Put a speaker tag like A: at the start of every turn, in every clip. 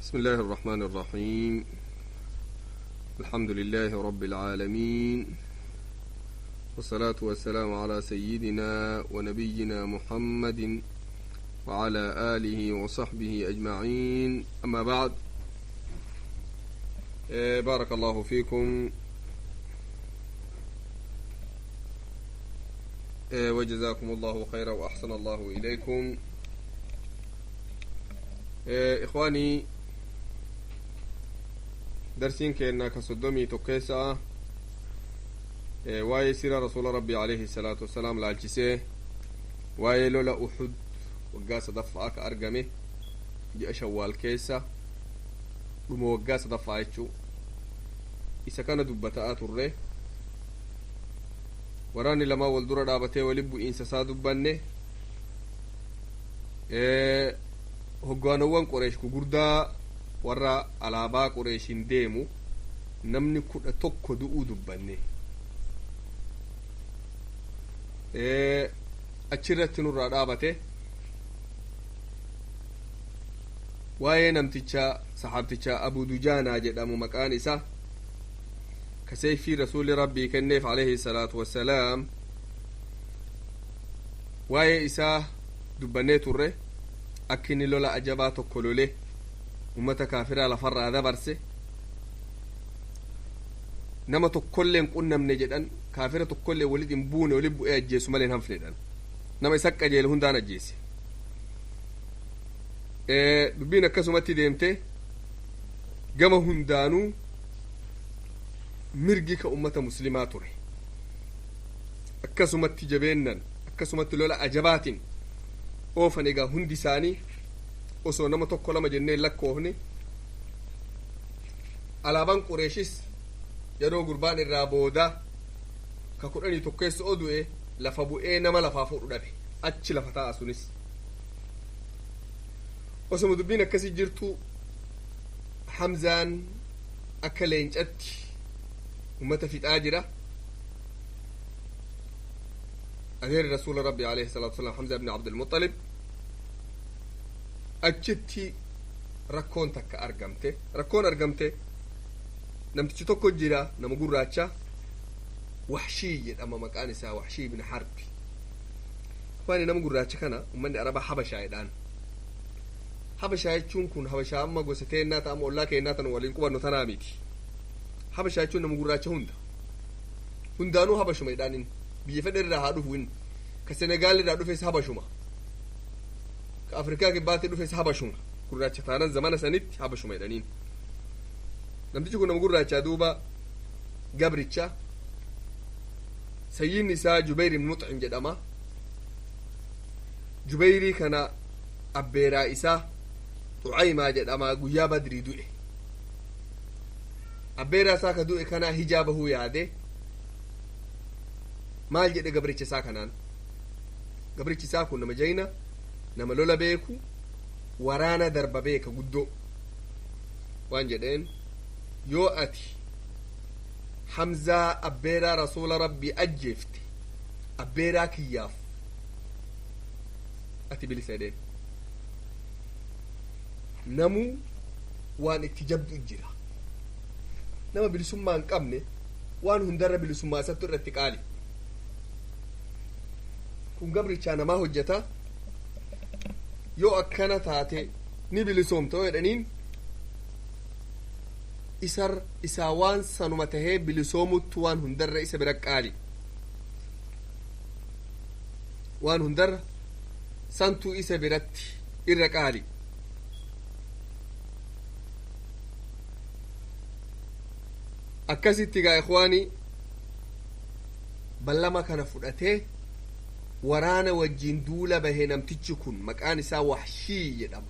A: بسم الله الرحمن الرحيم. الحمد لله رب العالمين، والصلاة والسلام على سيدنا ونبينا محمد وعلى آله وصحبه أجمعين، أما بعد. بارك الله فيكم وجزاكم الله خيرا وأحسن الله إليكم. إخواني، درسين كأننا كصدمي تقيسا واي سيرة رسول ربي عليه الصلاة والسلام لالجسيه واي لولا أحد وقاسة دفعك أرقمي جاء شوال كيسة وموقاسة دفعتشو إذا كان دبتاء تره waraanni lamaa wal dura dhaabatee wali bu'iinsa isaa dubbanne. Hoggaanowwan Qureesh gugurdaa warra alaabaa Qureeshin deemu namni 11 du'uu dubbanne. Achirratti nurraa dhaabate waa'ee namticha saxaabticha Abu Dujaanaa jedhamu, maqaan isa كسيفي رسول ربي كنيف عليه الصلاة والسلام. واي إساه دبني تره أكني لولا أجابات كلوله ومتى كافرة لفر هذا برسه نما تكلم قلنا من جدًا كافرة تكل ولد بون ولد بؤ الجيس مالين هم فلدان نما يسك أجيل هندان الجيس. دبينا كسومتي ديمته جمع هندانو mirgi ka ummata muslimaa ture. Akkasumatti jabeennan, akkasumatti lola ajabaatiin oofan. Egaa hundi isaanii osoo nama tokko lama jennee lakkoofne, alaabaan Qureeshis yeroo gurbaan irraa booda ka 11 keessa odu'e lafa bu'ee nama lafaa fuudhu dhabe, achi lafa taa'a. Sunis osoma dubbiin akkasii jirtu, Hamzaan akka leencatti ummata fixaa jira. Adeerri rasuula Rabbi alayhi salaatu wasalaam, Hamza ibn Abdulmuxalib. Achitti rakkoon takka argamte. Rakkoon argamte, namtichi tokko jira, nama gurraacha, Waxshii jedhama maqaan isaa, Waxshii ibn Harbi. Afaani nama gurraacha kana ummanni Arabaa Habashaa jedhaan. Habashaa jechuun kun Habashaa amma gosa teennaa ta'ama ollaa keennaa tan waliin qubannu tanaa miti. Habashaa jechuun nama gurraacha hunda hundaanuu Habashuma jedhaan. Inni biyya fedhe irraa haa dhufu, inni ka Senegaal irraa dhufes Habashuma, ka Afrikaa Kibbaatti dhufes Habashuma. Gurraacha taanan zamana sanitti Habashuma jedhaniin. Namtichi kun nama gurraachaa duuba gabricha, sayyidni isaa Jubayr ibn Muxcim jedhama. Jubayrii kana abbeeraa isaa Xucaymaa jedhama, guyyaa Badrii du'e. Abbeeraa isaa ka du'e kana hijaa bahuu yaade. Maal jedhe gabricha isaa kanaan? Gabrichi isaa kun nama jayna, nama lola beeku, waraana darba beeka guddoo. Waan jedheen: "Yoo ati Hamzaa abbeeraa rasuula Rabbii ajjeefte, abbeeraa kiyyaaf ati bilisa" jedheen. Namuu waan itti jabdu jira. Nama bilisummaa hin qabne waan hundarra bilisummaa isattu irratti qaali. Kun gabrichaa namaa hojjeta. "Yoo akkana taate ni bilisoomta" yoo jedhaniin, isar isaa waan sanuma tahee bilisoomuttu waan hundarra isa bira qaali, waan hundarra santuu isa biratti irra qaali. Akkasitti gaa ikwaani, ballama kana fudhatee waraana wajjin duula bahe. Namtichi kun maqaan isaa Waxshii jedhama.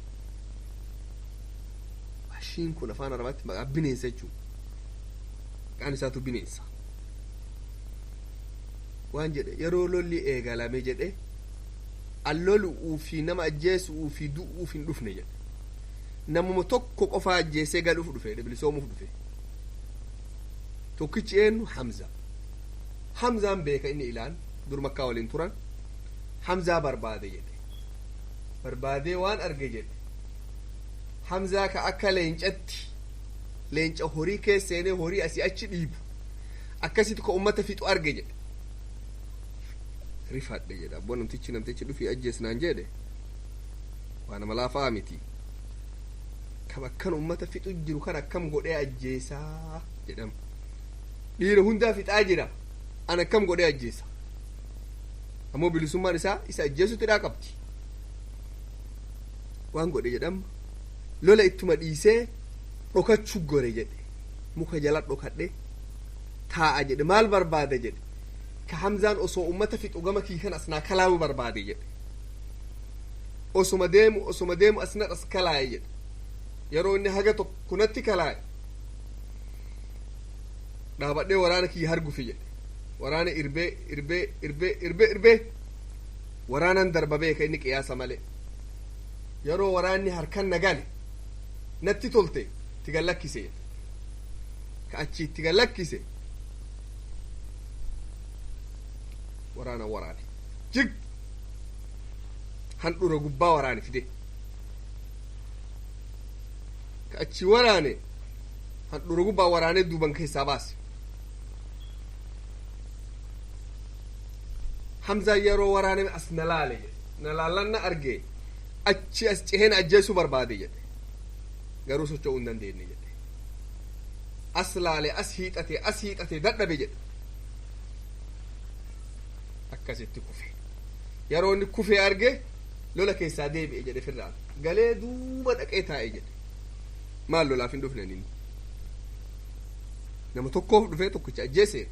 A: Waxshiin kun afaan Arabaatti maqaa bineensa jechuudha. Maqaan isaatu bineensa. Waan jedhe yeroo lolli eegalame jedhe: "Allolu'uu fi nama ajjeesu'uu fi du'uuf hin dhufne" jedhe. "Namuma tokko qofaa ajjeesee galuuf dhufe" jedhe, "bilisoomuuf dhufe." Tokkichi eenyu? Hamza. Hamzaan beeka inni ilaan dur Makkaa waliin turan. "Hamzaa barbaade" jedhe. Barbaadee waan arge jedhe. Hamzaa ka akka leencatti leenca horii keessa seenee horii asii achi dhiibu akkasitti ka ummata fixu arge jedhe. Rifadhe jedhe abboo namtichi dhufii ajjeesnaan jedhe waa nama laafaa miti kam akkan ummata fixu jiru kan akkam godhee ajjeesaa jedhama. Dhiira hundaa fixaa jira an akkam godhee ajjeesa. Ammoo bilisummaan isaa isa ajjeesutti dhaa qabdi. Waan godhe jedhama lola ittuma dhiisee dhokachuu gore jedhe muka jala dhokadhe taa'a jedhe. Maal barbaade jedhe ka Hamzaan osoo ummata fixu gama kiikan asnaa kalaamu barbaade jedhe. Osoma deemu osoma deemu asna as kalaaye jedhe. Yeroo inni haga tokko natti kalaaye dhaabadhee waraana kiyya hargufi jedhe. Waraana irbee irbee irbee irbee irbee waraanan darba beeka inni qiyaasa malee. Yeroo waraanni harkan na gale natti tolte itti gallakkise jedhe. Ka achi itti gallakkise waraana waraane jig handhura gubbaa waraane fide. Ka achi waraane handhura gubbaa waraanee duuban keessaa baase. Hamzaan yeroo waraaname as na laale jedhe. Na laallan na arge achi as ceheen ajjeesuu barbaade jedhe. Garuu socho'uu hin dandeenye jedhe. As laale as hiixate as hiixate dadhabe jedhe. Akkasitti kufe. Yeroo inni kufee arge lola keessaa deebi'e jedhe firraan galee duuba dhaqee taa'e jedhe. Maal lolaaf hin dhufne inni nama tokkoof dhufee tokkicha ajjeese.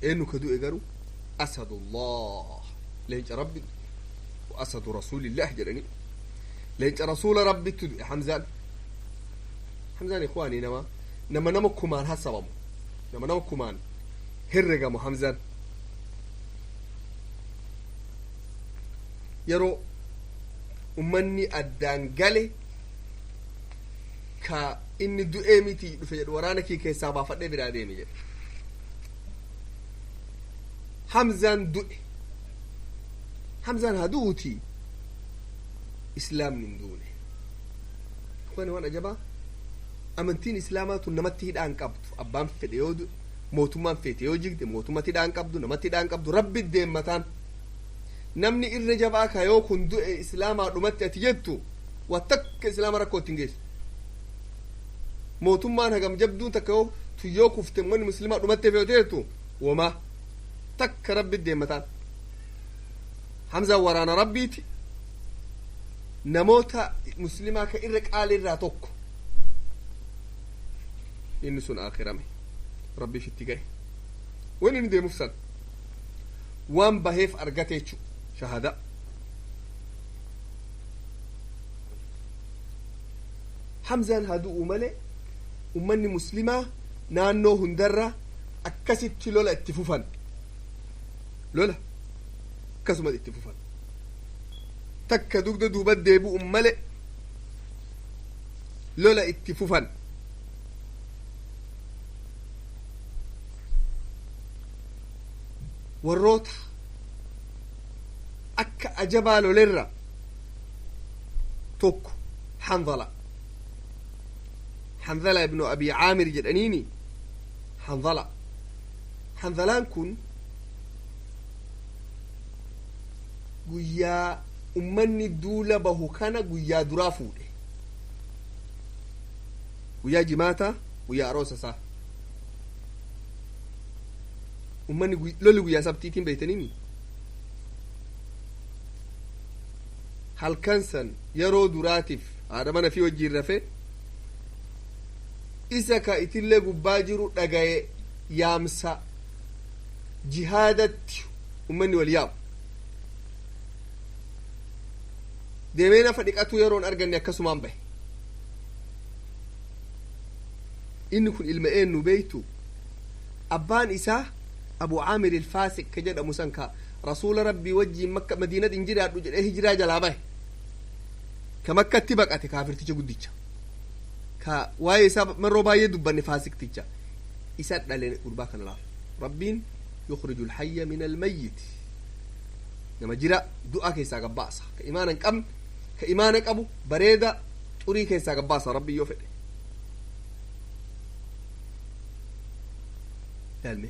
A: Eenyu ka du'e garuu asadullah leenca rabbi wa asadu rasuulillah jedhani leenca rasuula rabbitti du'e Hamzaan. Hamzaan ikwaanii nama kumaan hasabamu nama kumaan herregamu Hamzaan. Yeroo ummanni addaan gale ka inni du'ee miti dhufe jedhu waraana kii keessaa baafadhee biraa deeme jedhe. Hamzaan du'e. Hamzaan haa du'uuti islaamni hin duune. Ikhwaani waan ajabaa amantiin islaamaa tun namatti hidhaan qabdu. Abbaan fedhe yoo du'e mootummaan feete yoo jigde mootummatti hidhaan qabdu namatti hidhaan qabdu rabbi deemmataan. Namni irra jabaa ka yoo kun du'e islaamaa dhumatti ati jettu waa takka islaama rakkoo ittiin geessu. Mootummaan hagam jabduun takka yoo tuyyoo kufte manni muslimaa dhumatte feete jettu womaa takka rabbi deemmataan. Hamzaan waraana rabbiiti. Namoota muslimaa ka irra qaali irraa tokko inni sun aakhirame rabbiif itti gahe. Wanni inni deemuuf san waan baheef argate jechu shahaada. Hamzaan haa du'u malee ummanni muslimaa naannoo hundarra akkasitti lola itti fufan. Lola akkasumas itti fufan. Takka dugda duuba deebi'u malee lola itti fufan. Warroota akka ajabaa lolerra tokko Hanzala. Hanzala ibnu Abi Caamir jedhaniini Hanzala. Hanzalaan kun guyyaa ummanni duula bahu kana guyyaa duraa fuudhe. Guyyaa jimaata guyyaa aroosa isaa. Ummanni lolli guyyaa sabtiitiin beeytaniimi. Halkan san yeroo duraatiif haadha mana fi wajjiin rafe isa ka itillee gubbaa jiru dhagaye yaamsa jihaadatti ummanni wal yaamu. Deemee nafa dhiqatu yeroon arganne akkasumaan bahe. Inni kun ilma eenyu beeytu? Abbaan isaa Abu Caamir ilfaasiq ka jedhamu san ka rasuula rabbii wajjiin makka madiinat hin jiraadhu jedhee hijiraa jalaa bahe. Ka makkatti baqate kaafirticha guddicha. Ka waa'ee isaa marroo baay'ee dubbanne faasiqticha. Isa dhale gurbaa kana laaf. Rabbiin yukhriju alhayya min almayyit. Nama jira du'a keessaa gabbaasa. Ka imaana hin qabne ka imaana qabu bareeda Xurii keessaa gabbaasa rabbi yoo fedhe. Laalme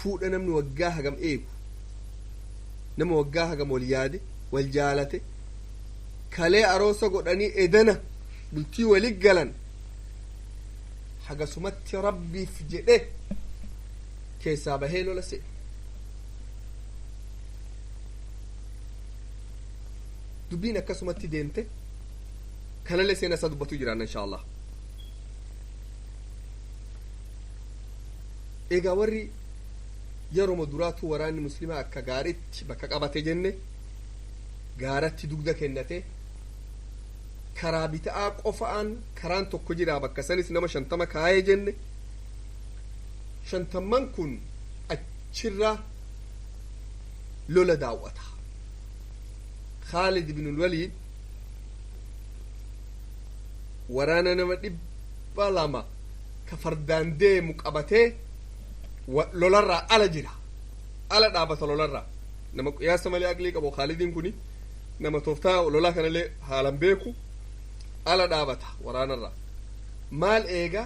A: fuudha namni waggaa hagam eegu, nama waggaa hagam wal yaade wal jaalate, kalee aroosa godhanii edana bultii wali galan, hagasumatti rabbiif jedhe keessaa bahee lola se'e. Dubbiin akkasumatti deemte. Kanallee seena isaa dubbatu jiraanna insha Allah. Egaa warri yeroma duraatu waraanni muslimaa akka gaaritti bakka qabate jenne, gaaratti dugda kennate. Karaa bita'aa qofa'aan karaan tokko jira, bakka sanis nama 50 kaayee jenne. 50n kun achirra lola daawwata. Khaalid ibn Waliid waraana nama 200 ka fardaan deemu qabatee lolarraa ala jira, ala dhaabata. Lolarraa nama qiyaasa malee aqlii qabu Khaalidiin kuni, nama tooftaa lolaa kanallee haalan beeku. Ala dhaabata waraanarraa. Maal eega?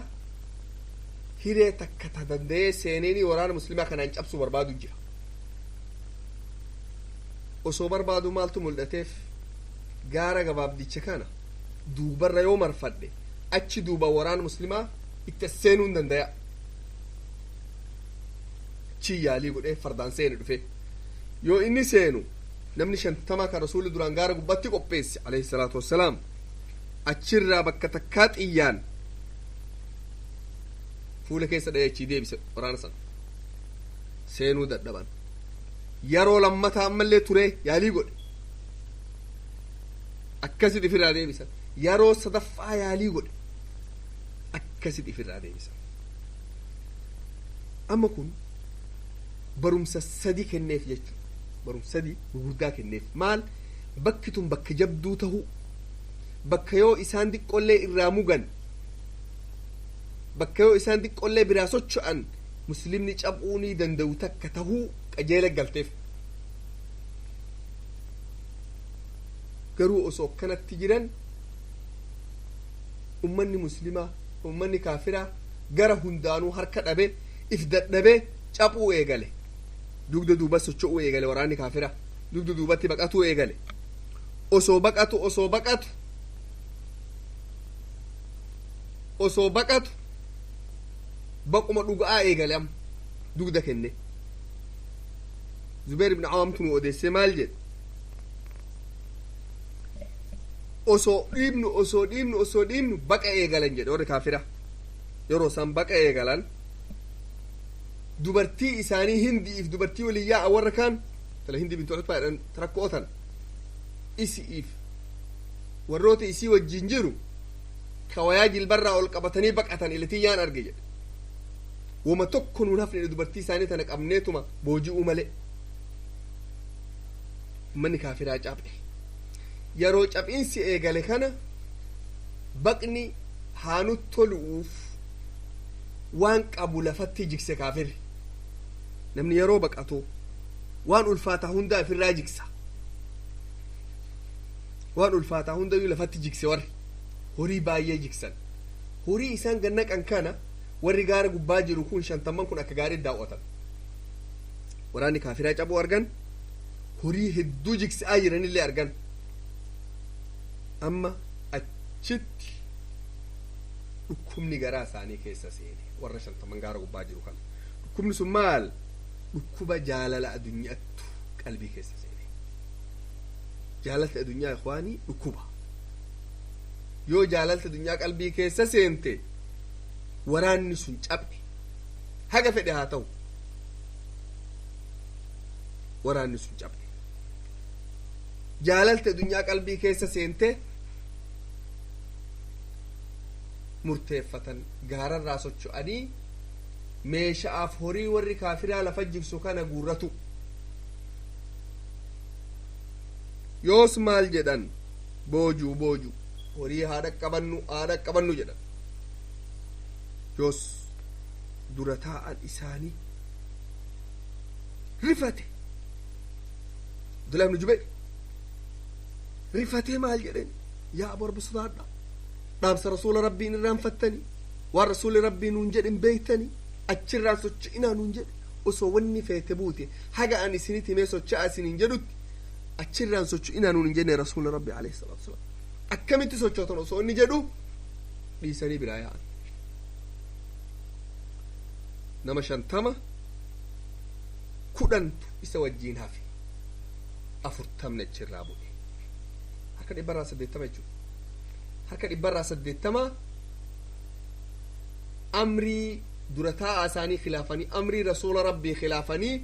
A: Hiree takka ta danda'ee seeneenii waraana muslimaa kanaan cabsuu barbaadu jira. Osoo barbaadu maaltu mul'ateef? Gaara gabaabdicha kana duubarra yoo marfadhe, achi duuba waraana muslimaa itti seenuu hin dandaya. Achi yaalii godhee fardaan seene dhufe. Yoo inni seenu namni 50 kan rasuulli duraan gaara gubbatti qopheesse alayhi salaatu wassalaam achirraa bakka takkaa xiyyaan fuula keessa dha'ee achii deebise. Waraana sana seenuu dadhaban. Yeroo lammataa ammallee ture yaalii godhe, akkasit ifirraa deebisan. Yeroo sadaffaa yaalii godhe, akkasit ifirraa deebisan. Amma kun barumsa sadi kenneef jechuudha. Barumsa sadi gurguddaa kenneef. Maal? Bakki tun bakka jabduu tahuu, bakka yoo isaan xiqqollee irraa mugan, bakka yoo isaan xiqqollee biraa socho'an muslimni cab'uu ni danda'u takka tahuu qajeela galteef. Garuu osoo akkanatti jiran ummanni muslimaa, ummanni kaafiraa gara hundaanuu harka dhabe, if dadhabee caphuu eegale. Dugda duuba socho'uu eegale. Waraanni kaafira dugda duubatti baqatuu eegale. Osoo baqatu, osoo baqatu, osoo baqatu, baquma dhuga'aa eegale. Amma dugda kenne. Zubeer ibn Awaamtu nu odeesse. Maal jedhe? Osoo dhiibnu, osoo dhiibnu, osoo dhiibnu baqa eegalan jedhe warri kaafira. Yeroo isaan baqa eegalan dubartii isaanii Hindiif dubartii waliin yaa'a warra kaan tala Hindi bintu Utbaa jedhan rakkootan isi'iif warroota isii wajjin jiru kawayaa jilbarraa ol qabatanii baqatan ilatii yaan arge jedhe. Wama tokko nuun hafne, dubartii isaanii tana qabneetuma booji'uu malee. Ummanni kaafiraa caphe. Yeroo caphiinsi eegale kana baqni haanut tolu'uuf waan qabu lafatti jigse kaafirri. Namni yeroo baqatu waan ulfaataa hundaa ifirraa jigsa. Waan ulfaataa hundayyuu lafatti jigse. Warri horii baay'ee jigsan. Horii isaan gannaqan kana warri gaara gubbaa jiru kun 50n kun akka gaarii daawwatan. Waraanni kaafiraa cabuu argan, horii hedduu jigsi'aa jiranillee argan. Amma achitti dhukkubni garaa isaanii keessa seene, warra 50n gaara gubbaa jiru kana. Dhukkubni sun maal? Dhukkuba jaalala addunyaattu qalbii keessa seene. Jaalalti addunyaa, ikwaanii, dhukkuba. Yoo jaalalti addunyaa qalbii keessa seente, waraanni sun cabne haga fedhe haa ta'u, waraanni sun cabne. Jaalalti addunyaa qalbii keessa seente. Murteeffatan gaararraa socho'anii meesha'aaf horii warri kaafiraa lafa jigsu kana guurratu. Yoos maal jedhan? Boojuu, boojuu, horii haa dhaqqabannu, haa dhaqqabannu jedhan. Yoos dura taa'an isaanii rifate. Abdullah ibn Jubayr rifatee maal jedhen? Yaa abu, Rabbi sodaadha, dhaamsa rasuula Rabbiin irraanfattanii, waan rasuulli Rabbii nuun jedhin beeytanii, achirraan socho'inaa nuun jedhe. Osoo wanni feete buute, haga an isinitti himee socho'aa isiniin jedhutti achirraan socho'inaa nuun hin jenne rasuula Rabbi alayhi salaatu wasalaam. Akkamitti sochootan osoo inni jedhu dhiisanii biraa yaa'an. Nama 50, 10tu isa wajjiin hafe, 40ni achirraa bu'e. Harka 80% jechuudha. Harka 80% amrii dura taa'aa isaanii khilaafanii, amrii rasuula Rabbii khilaafanii,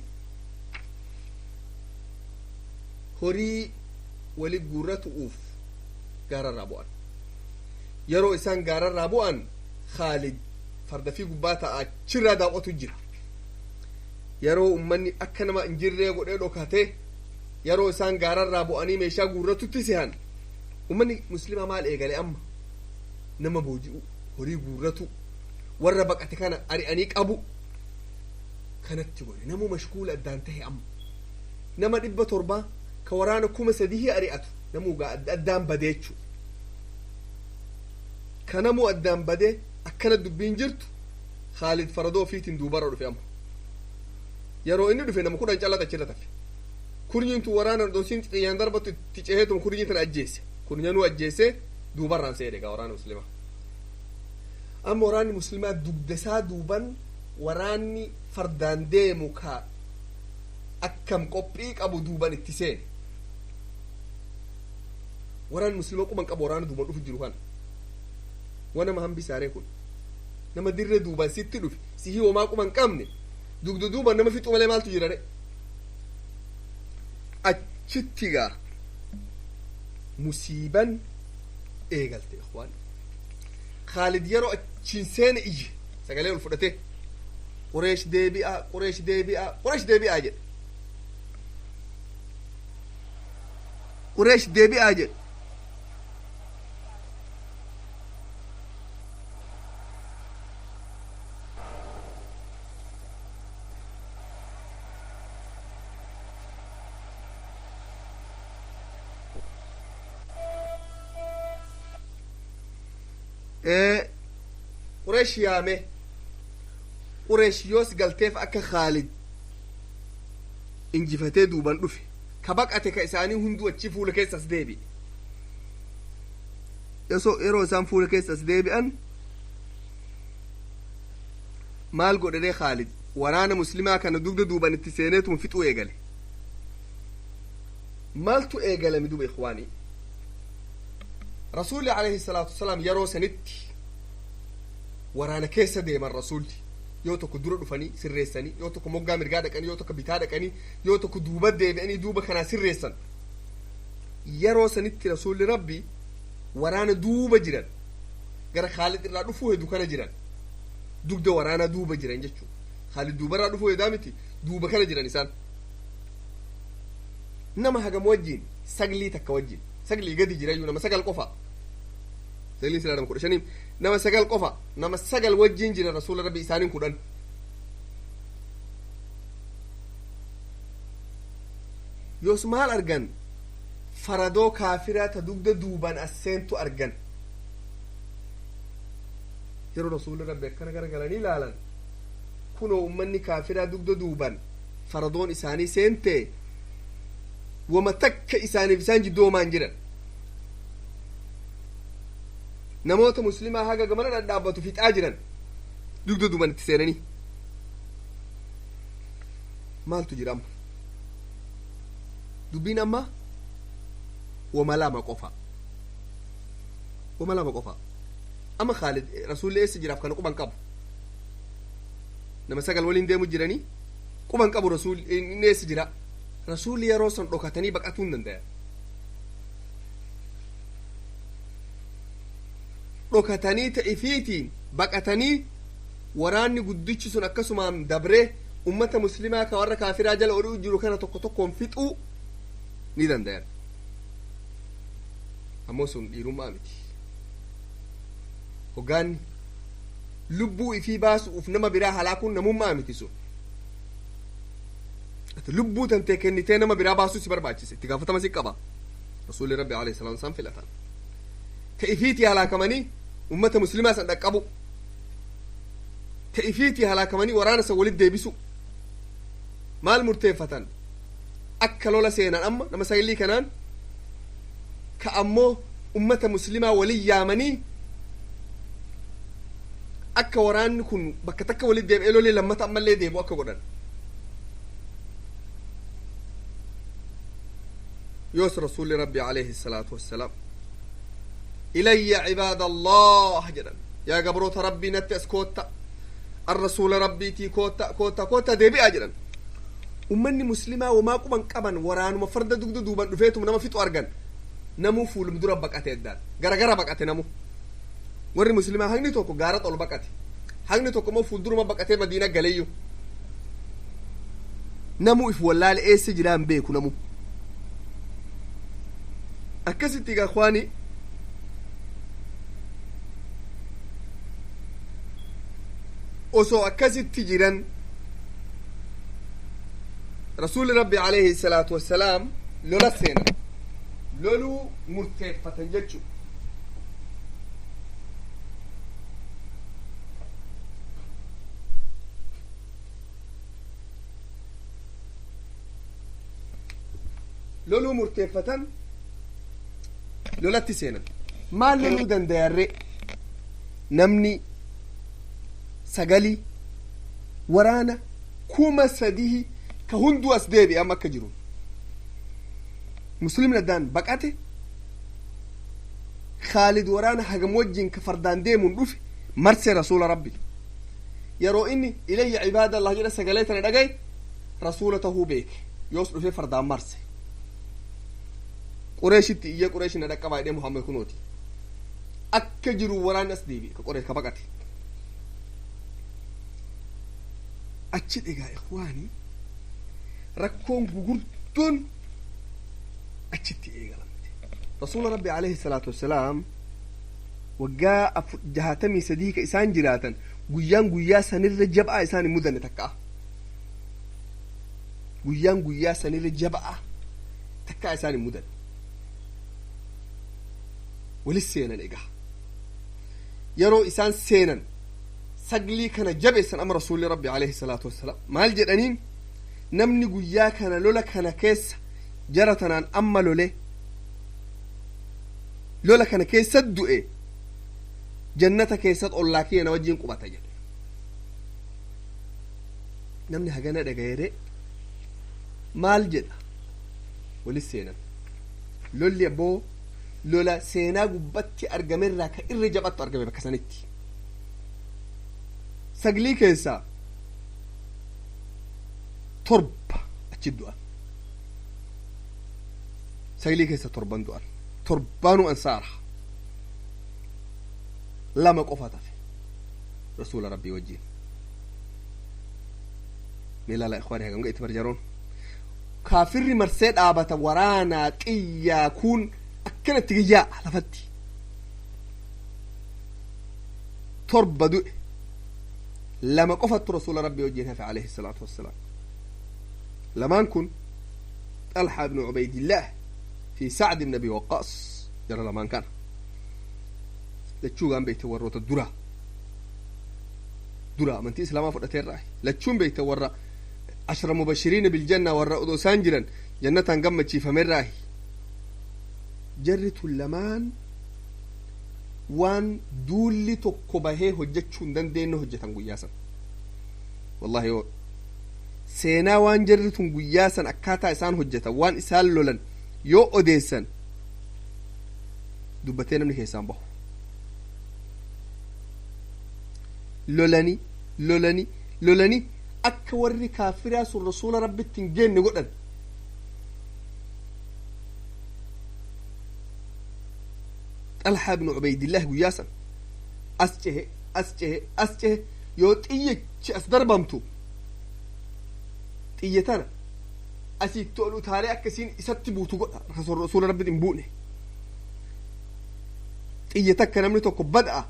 A: horii wali guurratu'uuf gaararraa bu'an. Yeroo isaan gaararraa bu'an, Khaalid farda fi gubbaa ta'a achirraa daawwatu jira. Yeroo ummanni akka nama hin jirree godhee dhokate, yeroo isaan gaararraa bu'anii meeshaa guurratutti sehan, ummanni muslimaa maal eegale amma? Nama booji'u, horii guurratu, warra baqate kana ari'anii qabu kanatti godhe. Namu mashkuula addaan tahe. Amma nama 700 ka waraana 3000 ari'atu namuu gaa addaan badeechu ka namuu addaan badee. Akkana dubbiin jirtu, Khaalid faradoo ofiitiin duubarra dhufe. Amma yeroo inni dhufe, nama 10 callata achirra tafe. Kurnyiintu waraana dosiin xiyyaan darbatu itti ceheetuma kurnyiin tana ajjeese, kurnyanuu ajjeese, duubarraan seene gaa waraana muslimaa. Amma waraanni muslimaa dugdasaa duuban waraanni fardaan deemu ka akkam qophii qabu duuban itti seene. Waraanni muslimaa quban qabu waraana duuban dhufu jiru kana. Wanama hambisaaree kun nama dirree duuban sitti dhufe sihii homaa quban qabne dugda duuban nama fixu malee maaltu jira re? Achitti gaa musiiban eegalte, ikhwaan. Khaalid yeroo achiin seene iyye, sagalee ol fudhate, "Qureesh deebi'a, Qureesh deebi'a, Qureesh deebi'a" jedhe. "Qureesh deebi'a" jedhe. Qureesh yaame. Qureesh yoos galteef akka Khaalid injifatee duuban dhufe. Ka baqate ka isaanii hunduu achi fuula keessa as deebi'e. Yeroo isaan fuula keessa as deebi'an maal godhee Khaalid? Waraana muslimaa kana dugda duuban itti seeneetuma fixuu eegale. Maaltu eegalame duba, ikhwaanii? Rasuulli alayhi salaatu wasalaam yeroo sanitti waraana keessa deeman. Rasuulli yoo tokko dura dhufanii sirreessanii, yoo tokko moggaa mirgaa dhaqanii, yoo tokko bitaa dhaqanii, yoo tokko duuba deebi'anii duuba kanaa sirreessan. Yeroo sanitti rasuulli Rabbi waraana duuba jiran, gara Khaalid irraa dhufuu hedu kana jiran, dugda waraanaa duuba jiran jechuu. Khaalid duubarraa dhufuu hedaa miti, duuba kana jiran isaan. Nama hagam wajjiin? Saglii takka wajjiin, saglii gadi jirayyuu, nama 9 qofa. Saglii silaa nama 15, nama 9 qofa. Nama 9 wajjiin jira rasuula Rabbi, isaaniin 10. Yoos maal argan? Faradoo kaafiraa ta dugda duuban as seentu argan. Yeroo rasuulli Rabbi akkana garagalanii ilaalan, kunoo ummanni kaafiraa dugda duuban faradoon isaanii seente, wama takka isaaniif isaan jidduu homaan jiran. Namoota muslimaa haga gamana dhadhaabbatu fixaa jiran dugda duuban itti seenanii. Maaltu jira amma? Dubbiin amma wama lama qofa, wama lama qofa. Amma Khaalid rasuulli eessa jiraaf kana quban qabu. Nama 9 waliin deemu jiranii, quban qabu rasuulli inni eessa jira. Rasuulli yeroo san dhokatanii baqatuu hin dandayan. Dhokatanii ta'ifiitiin baqatanii, waraanni guddichi sun akkasumaan dabree ummata muslimaa ka warra kaafiraa jala oduu jiru kana tokko tokkoon fixuu ni dandayan. Ammoo sun dhiirummaa miti. Hoggaanni lubbuu ifii baasuuf nama biraa halaakuun namummaa miti sun. Ati lubbuu tantee kennitee nama biraa baasuu si barbaachise, itti gaafatama si qaba. Rasuulli Rabbi alayhi salaam isaan filatan. Ta ifiitii halaakamanii ummata muslimaa san dhaqqabu, ta ifiitii halaakamanii waraana san walit deebisu. Maal murteeffatan? Akka lola seenan amma nama sagalii kanaan ka ammoo ummata muslimaa walin yaamanii akka waraanni kun bakka takka walit deebi'ee lolee lammata ammallee deebi'u akka godhan. Yoos rasuulli rabbi alayhi salaatu wassalaam, "Ilayya cibaada allah," jedhan, "Yaa gabroota rabbii, natti as kootta, an rasuula rabbiitii, kootta, kootta, kootta, deebi'aa," jedhan. Ummanni muslimaa wamaa quban qaban, waraanuma farda dugda duuban dhufeetum nama fixu argan. Namuu fuulum dura baqate, addaan garagara baqate. Namu warri muslimaa hagni tokko gaara ol baqate, hagni tokko immoo fuulduruma baqatee Madiina galeeyyu. Namuu if wallaale, eessa jiraan beeku namu. Akkasitti egaa ikhwaani, osoo akkasitti jiran, rasuulli rabbi alayhi salaatu wassalaam lola seenan, loluu murteeffatan jechu. Loluu murteeffatan, lolatti seenan. Maal loluu dandayarre namni sagalii waraana 3000 ka hunduu as deebi'e? Amma akka jiru muslimni addaan baqate. Khaalid waraana hagam wajjin ka fardaan deemuun dhufe marse rasuula rabbi. Yeroo inni "Ilayya cibaadallah" jedha sagalee tana dhagaye, rasuula tahuu beeke. Yoos dhufe fardaan marse. Qureeshitti iyya, "Qureeshi, na dhaqqabaa," jedhee, "Muhammad kunooti." Akka jiru waraanni as deebi'e ka Qureesh ka baqate achi. Egaa ikhwaanii, rakkoon gugurdoon achitti eegalamte. Rasuula rabbi alayhi salaatu wassalaam waggaa 63 ka isaan jiraatan, guyyaan guyyaa sanirra jaba'aa isaan hin mudanne takka'a. Guyyaan guyyaa sanirra jaba'aa takkaa isaan hin mudanne. Walis seenan. Egaa yeroo isaan seenan saglii kana jabeessan. Amma rasuulli rabbi alayhi salaatu wassalaam maal jedhaniin? Namni guyyaa kana lola kana keessa jara tanaan amma lole, lola kana keessa du'e, jannata keessat ollaa kiyya na wajjin qubata jedhe. Namni hagana dhagayere maal jedha? Walis seenan. Lolli abboo lola seenaa gubbatti argamerraa ka irra jabattu argame bakka sanitti. Saglii keessaa torba achi du'an. Saglii keessa torban du'an, torbaanuu ansaara. Lama qofa tafe rasuula rabbii wajjiin. Mee ilaala ikhwaani, hagam itti barjaroon kaafirri marsee dhaabata, waraanaa xiyyaa kun akkanatti giyyaa lafatti. Torba du'e, lama qofattu rasuula rabbii wajjiin hafe alayhi salaatu wassalaam. Lamaan kun Xalhaa ibnu Cubaydillaah fi Sacd ibn Abi Waqqaas. Jara lamaan kana lachuugaan beekte, warroota dura amantii islaamaa fudhateerraa. Lachuun beekte warra ashra mubashiriina biljanna, warra odoo isaan jiran jannataan gammachiifamerraahi. Jarri tun lamaan waan duulli tokko bahee hojjechuu hin dandeenye hojjetan guyyaa san. Wallahi, yoo seenaa waan jarri tun guyyaa san akkaataa isaan hojjetan, waan isaan lolan yoo odeessan, dubbatee namni keessaan bahu. Lolani, lolani, lolani, akka warri kaafiraa sun rasuula rabbitti hin geenne godhan. Xalhaa ibnu Cubaydillaah guyyaa san as cehe, as cehe, as cehe. Yoo xiyyichi as darbamtu, xiyya tana asitti ol utaalee akkasiin isatti buutu godha, rasuula rabbitti hin buune. Xiyya takka namni tokko bada'a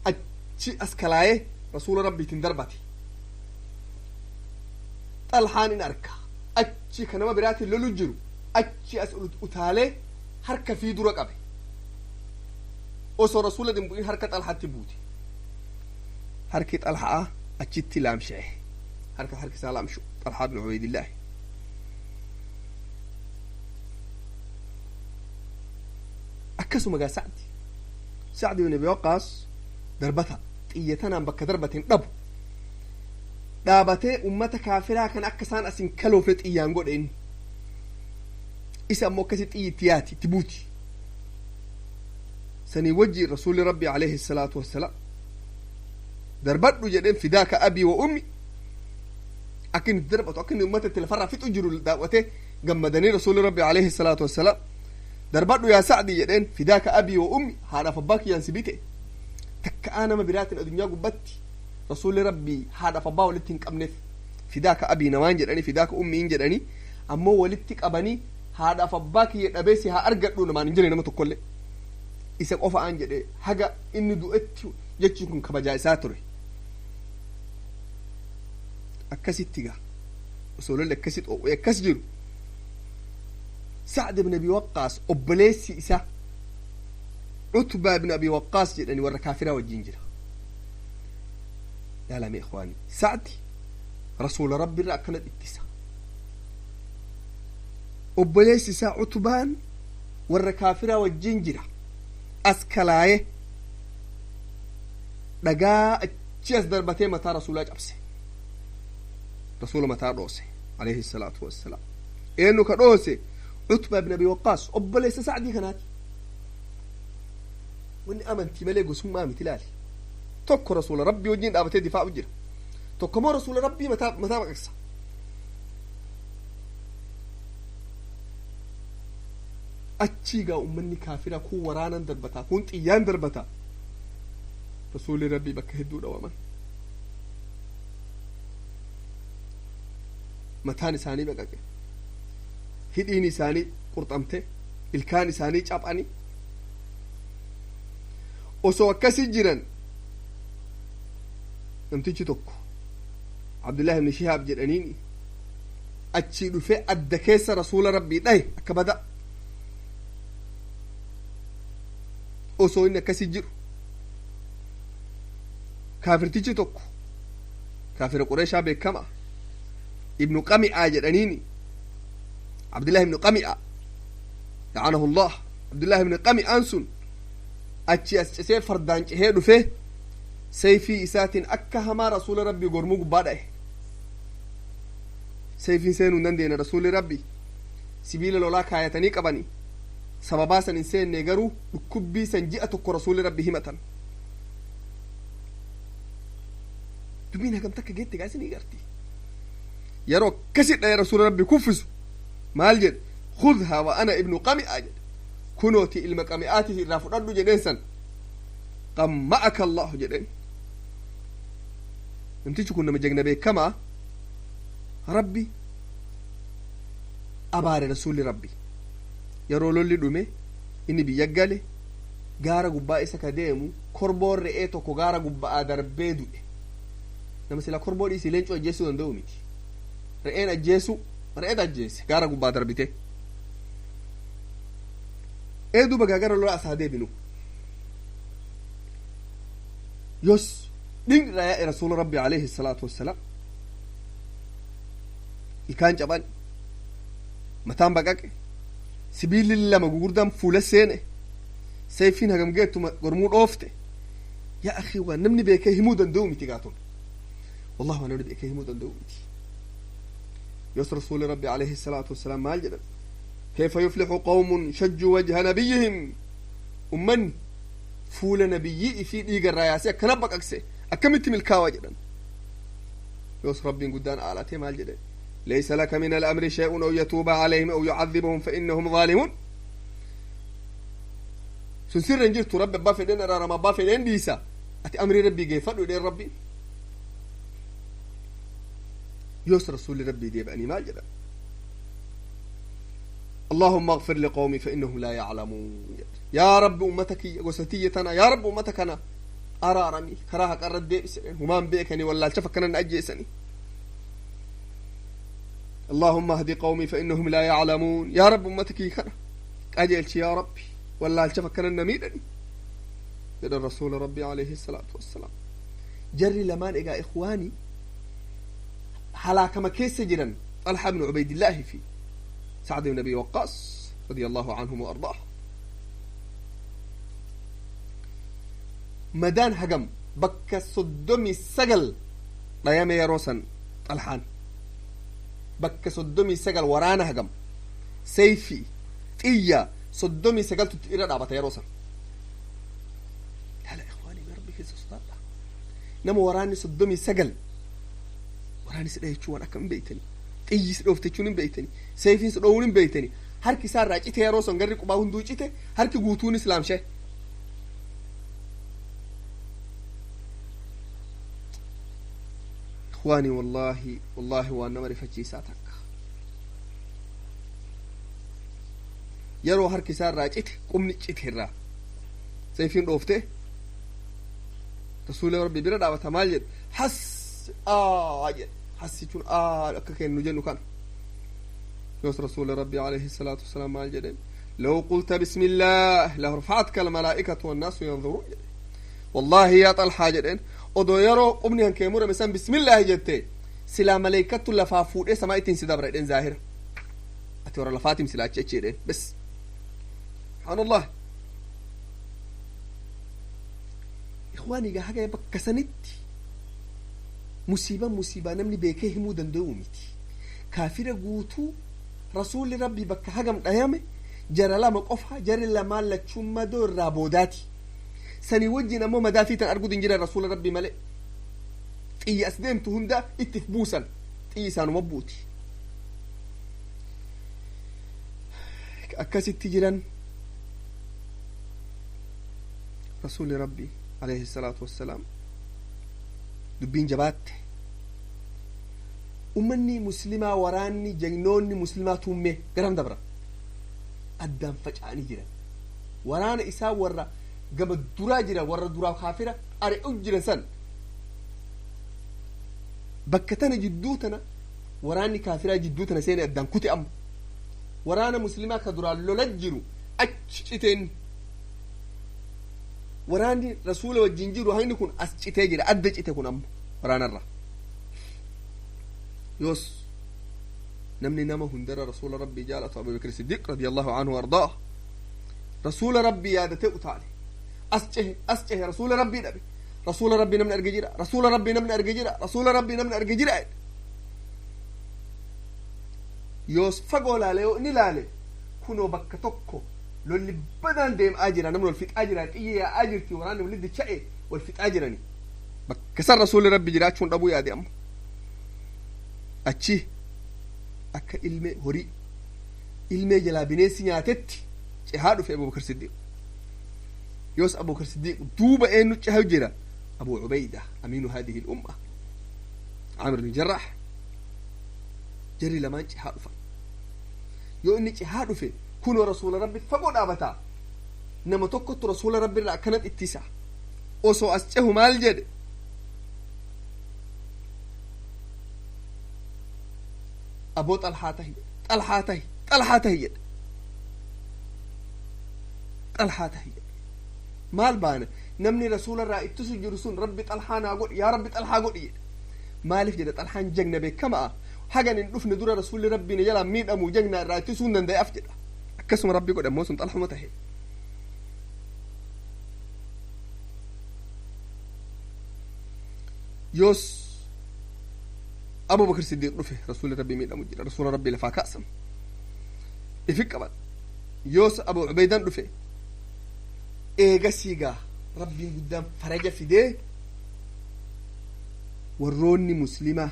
A: achi as kalaayee rasuula rabbiitiin darbate. Xalhaan in arka, achi ka nama biraatiin lolu jiru achi as utaalee harka fi dura qabe. Osoo rasuula hin bu'in harka Xalhaatti buute. Harki Xalhaa achitti laamsha'e. Harka isaa laamshu Xalhaa ibn Ubaydillaahi. Akkasuma gaa Sacdi ibn Abi Waqqaas darbata xiyya tanaan bakka darbateen dhabu dhaabatee ummata kaafiraa kan akka isaan asin kaloofne xiyyaan godhe. Inni isa ammoo akkasi xiyyi itti yaati, itti buuti. Sanii wajji rasuulli rabbi alayhi salaatu wassalaam darbadhu jedheen, fidaaka abii wa ummi. Akka inni darbatu, akka inni ummata itti lafarraa fixu jiru daawwatee gammadanii, rasuulli rabbi alayhi salaatu wassalaam darbadhu yaa Sacdi jedheen, fidaaka abii wa ummi, haadhaaf abbaa kiyyaan si bite. Takka'aa nama biraatiin addunyaa gubbatti rasuulli rabbii haadhaaf abbaa walitti hin qabneef. Fidaaka abii namaan jedhanii, fidaaka ummii hin jedhanii, ammoo walitti qabanii haadhaaf abbaa kiyya dhabee si haa argadhu namaan hin jedhe nama tokkollee. Isa qofa aan jedhe. Haga inni du'etti jechi kun kabajaa isaa ture. Akkasitti gaa osoo lolli akkasi dhoowwee akkas jiru, Sacd ibn Abi Waqqaas obboleessi isa Utbaa ibn Abi Waqqaas jedhani warra kaafiraa wajjin jira. Yaalame ikhwaani, Sacdi rasuula rabbi irra akkana ittisa, obboleessi isaa Utbaan warra kaafiraa wajjin jira. As kalaaye dhagaa achi as darbatee mataa rasuulaa cabse, rasuula mataa dhoose alayhi salaatu wassalaam. Eenyu ka dhoose? Utbaa ibn Abi Waqqaas, obboleessa Sacdii kanaati. Wanni amantii malee gosummaa miti. Ilaali, tokko rasuula rabbii wajjin dhaabatee difaa'u jira, tokko immoo rasuula rabbii mataa baqaqsa. Achii gaa ummanni kaafira kun waraanan darbataa, kun xiyyaan darbataa, rasuulli rabbii bakka hedduu dhawaman. Mataan isaanii baqaqe, hidhiin isaanii qurxamte, ilkaan isaanii caphani. Osoo akkasi jiran namtichi tokko Abdullahi ibn Shihaab jedhaniin achii dhufee adda keessa rasuula rabbii dhaye akka bada. Osoo inni akkasi jiru kaafirtichi tokko, kaafira Qureeshaa beekama, Ibnu Qami'aa jedhaniini, Abdullahi ibnu Qami'a la'anahu Allah. Abdullahi ibnu Qami'aan sun achi as cisee fardaan cehee dhufee sayfii isaatiin akka hamaa rasuula rabbii gormuu gubbaa dha'e. Sayfiin seenuu hin dandeenye. Rasuulli rabbii sibiila lolaa kaayatanii qabanii sababaa san hin seenne, garuu dhukkubbii san ji'a tokko rasuulli rabbi himatan. Dubbiin hagam takka geette gaa isinii garti. Yeroo akkasi dhaye rasuula rabbi kuffisu maal jedhe? Khudhaa wa ana ibnu Qami'a jedhe. Kunooti ilma Qami'aati, irraa fudhadhu jedheen. San qamma'aka Allahu jedheen. Namtichi kun nama jagna beekamaa rabbi abaare. Rasuulli rabbi yeroo lolli dhume inni biyya gale, gaara gubbaa isa ka deemu korboon re'ee tokko gaara gubba'aa darbee du'e. Nama sila korboo dhiisii leencoo ajjeesuu danda'u miti, re'een ajjeesu, re'eet ajjeese gaara gubbaa darbite. Ee, duuba gaagara lola asaa deebinu, yos dhiigni irraa yaa'e rasuula rabbi alayhi salaatu wassalaam. Ilkaan caban, mataan baqaqe, sibiilli lama gugurdaan fuula seene, sayfiin hagam geettu gormuu dhoofte. Yaa akhi, waan namni beekee himuu danda'u miti gaatun, wallahi waan namni beekee himuu danda'u miti. Yos rasuuli rabbi alayhi salaatu wassalaam maal jedhan? Kayfa yuflixu qawmun shajjuu wajha nabiyihim? Ummanni fuula nabiyyii ifii dhiiga irraa yaasee akkana baqaqse akkamitti milkaawaa jedhan. Yos rabbiin guddaan aalatee maal jedhe? ليس لك من الأمر شيء أو يتوب عليهم أو يعذبهم فإنهم ظالمون. Sun sirra hin jirtu. Rabbi abbaa fedhen araarama, abbaa fedhen dhiisa. Ati amrii rabbii geeffadhu jedheen rabbi. Yoos rasuulli rabbii deebi'anii maal jedhan? اللهم اغفر لقومي فإنهم لا يعلمون. يا رب أمتك gosa tana, يا رب أمتك أنا araarami, karaa haqarra deebise, humaan beekani, wallaalcha fakkanan ajjeesani. اللهم اهد قومي فإنهم لا يعلمون. يا رب أمتك kana qajeelchi, yaa rabbi, wallaalcha fakkanan na miidhani. Jedhan rasuula Rabbii alayhi salaatu wassalaam. Jarri lamaan egaa ikhwaanii halaakama keessa jiran, Xalhaa ibnu Cubaydillaahi fi Sacd ibn Abi Waqqaas radia allahu anhum wa ardaah. Madaan hagam bakka 39 dhayame yeroo san Xalhaan bakka 39 waraana hagam sayfii xiyya 39tu irra dhaabata yeroo san. Laala ikhwaanii, Rabbi keessa sodaadha. Nama waraanni 39 waraanni si dhahechuu waan akkam hin beeytani, xiyyi si dhoofte jechuun hin beeytani, sayfiin si dhoowuun hin beeytani. Harki isaa irraa cite yeroo san, garri qubaa hunduu cite, harki guutuun islaamshe. Ikhwaanii, wallaahi wallaahi waan nama rifachiisaa takka. Yeroo harki isaa irraa cite, qubni cite irraa, sayfiin dhoofte, rasuula Rabbi bira dhaabata. Maal jedhe? Has aa jedhe. Has jechuun aa akka kennu jennu kana. Yoos rasuula Rabbi alayhi salaatu wasalaam maal jedheen? لو قلت بسم الله لرفعتك الملائكة والناس ينظرون jedhe. والله يا طلحة jedheen, odoo yeroo qubni kan kee murame san bismillaahi jette, silaa maleeykattu lafaa fuudhee samaa ittiin si dabra jedheen. Zaahira ati warra lafaatim silaa achi achi jedheen. Bes, subhaanallah. Ikhwaanii, gaa haga bakka sanitti musiibaa musiibaa namni beekee himuu danda'u miti. Kaafira guutuu rasuulli Rabbi bakka hagam dhayame, jara lama qofa, jari lamaan lachuun madoo irraa boodaati. Sanii wajjin ammoo madaa fi tan arguu hin jiran rasuula Rabbi malee. Xiyya as deemtu hunda ittif buusan, xiyyi isaanuma buuti. Akkasitti jiran. Rasuulli Rabbi alayhi salaatu wassalaam dubbiin jabaatte. Ummanni muslimaa, waraanni jagnoonni muslimaa tuummee garam dabra addaan faca'anii jiran. Waraana isaa warra gama duraa jiran, warra duraa kaafira ari'u jiran san, bakka tana jidduu tana waraanni kaafiraa jidduu tana seene addaan kute. Amma waraana muslimaa ka duraan lola jiru achi citeen, waraanni rasuula wajjin jiru hangni kun as citee jira, adda cite kun amma waraanarra. Yoos namni nama hundarra rasuula Rabbii jaalatu Abu Bakr Siddiq radiyallahu anhu ardaah rasuula Rabbii yaadatee utaale, as cehe, as cehe, rasuula Rabbii dhabe. Rasuula Rabbii namni arge jira? Rasuula Rabbii namni arge jira? Rasuula Rabbii namni arge jira? Yoos fagoo laale. Yoo inni laale, kunoo bakka tokko lolli badaan deemaa jira, namni wal fixaa jira, xiyyi yaa'aa jirti, waraanni walitti dacha'e wal fixaa jirani. Bakka san rasuulli Rabbi jiraachuun dhabuu yaade. Amma achi akka ilmee horii ilmee jalaa bineensi nyaatetti cehaa dhufe Abubakar Siddiq. Yoos Abubakar Siddiq duuba eenyu cehaa jira? Abu Cubayda, amiinu haadihi lumma, Amir bin Jarrax. Jarri lamaan cehaa dhufan. Yoo inni cehaa dhufe, kunoo rasuula Rabbi fagoo dhaabataa, nama tokkottu rasuula Rabbi irraa akkanat ittisa. Osoo as cehu maal jedhe? Aboo Xalhaa tahi, Xalhaa tahi, Xalhaa tahi jedhe, Xalhaa tahi jedhe. Maal baana namni rasuula irraa ittisu jiru sun? Rabbi Xalhaa naa godhi, yaa Rabbi Xalhaa godhi jedhe. Maaliif jedhe? Xalhaan jagna beekama'a, hagan hin dhufne dura rasuulli Rabbiin jalaa miidhamu jagna irraa ittisuu hin danda'eaf jedha. Akkasuma Rabbi godhe ammoo sun Xalhuma tahe. Yoos Abu Bakr Siddiq dhufe. Rasuulli Rabbii miidhamu jira, rasuula Rabbii lafaa kaasan ifi qaban. Yoos Abu Ubeydaan dhufe. Eegasiigaa Rabbiin guddaan faraja fidee warroonni muslimaa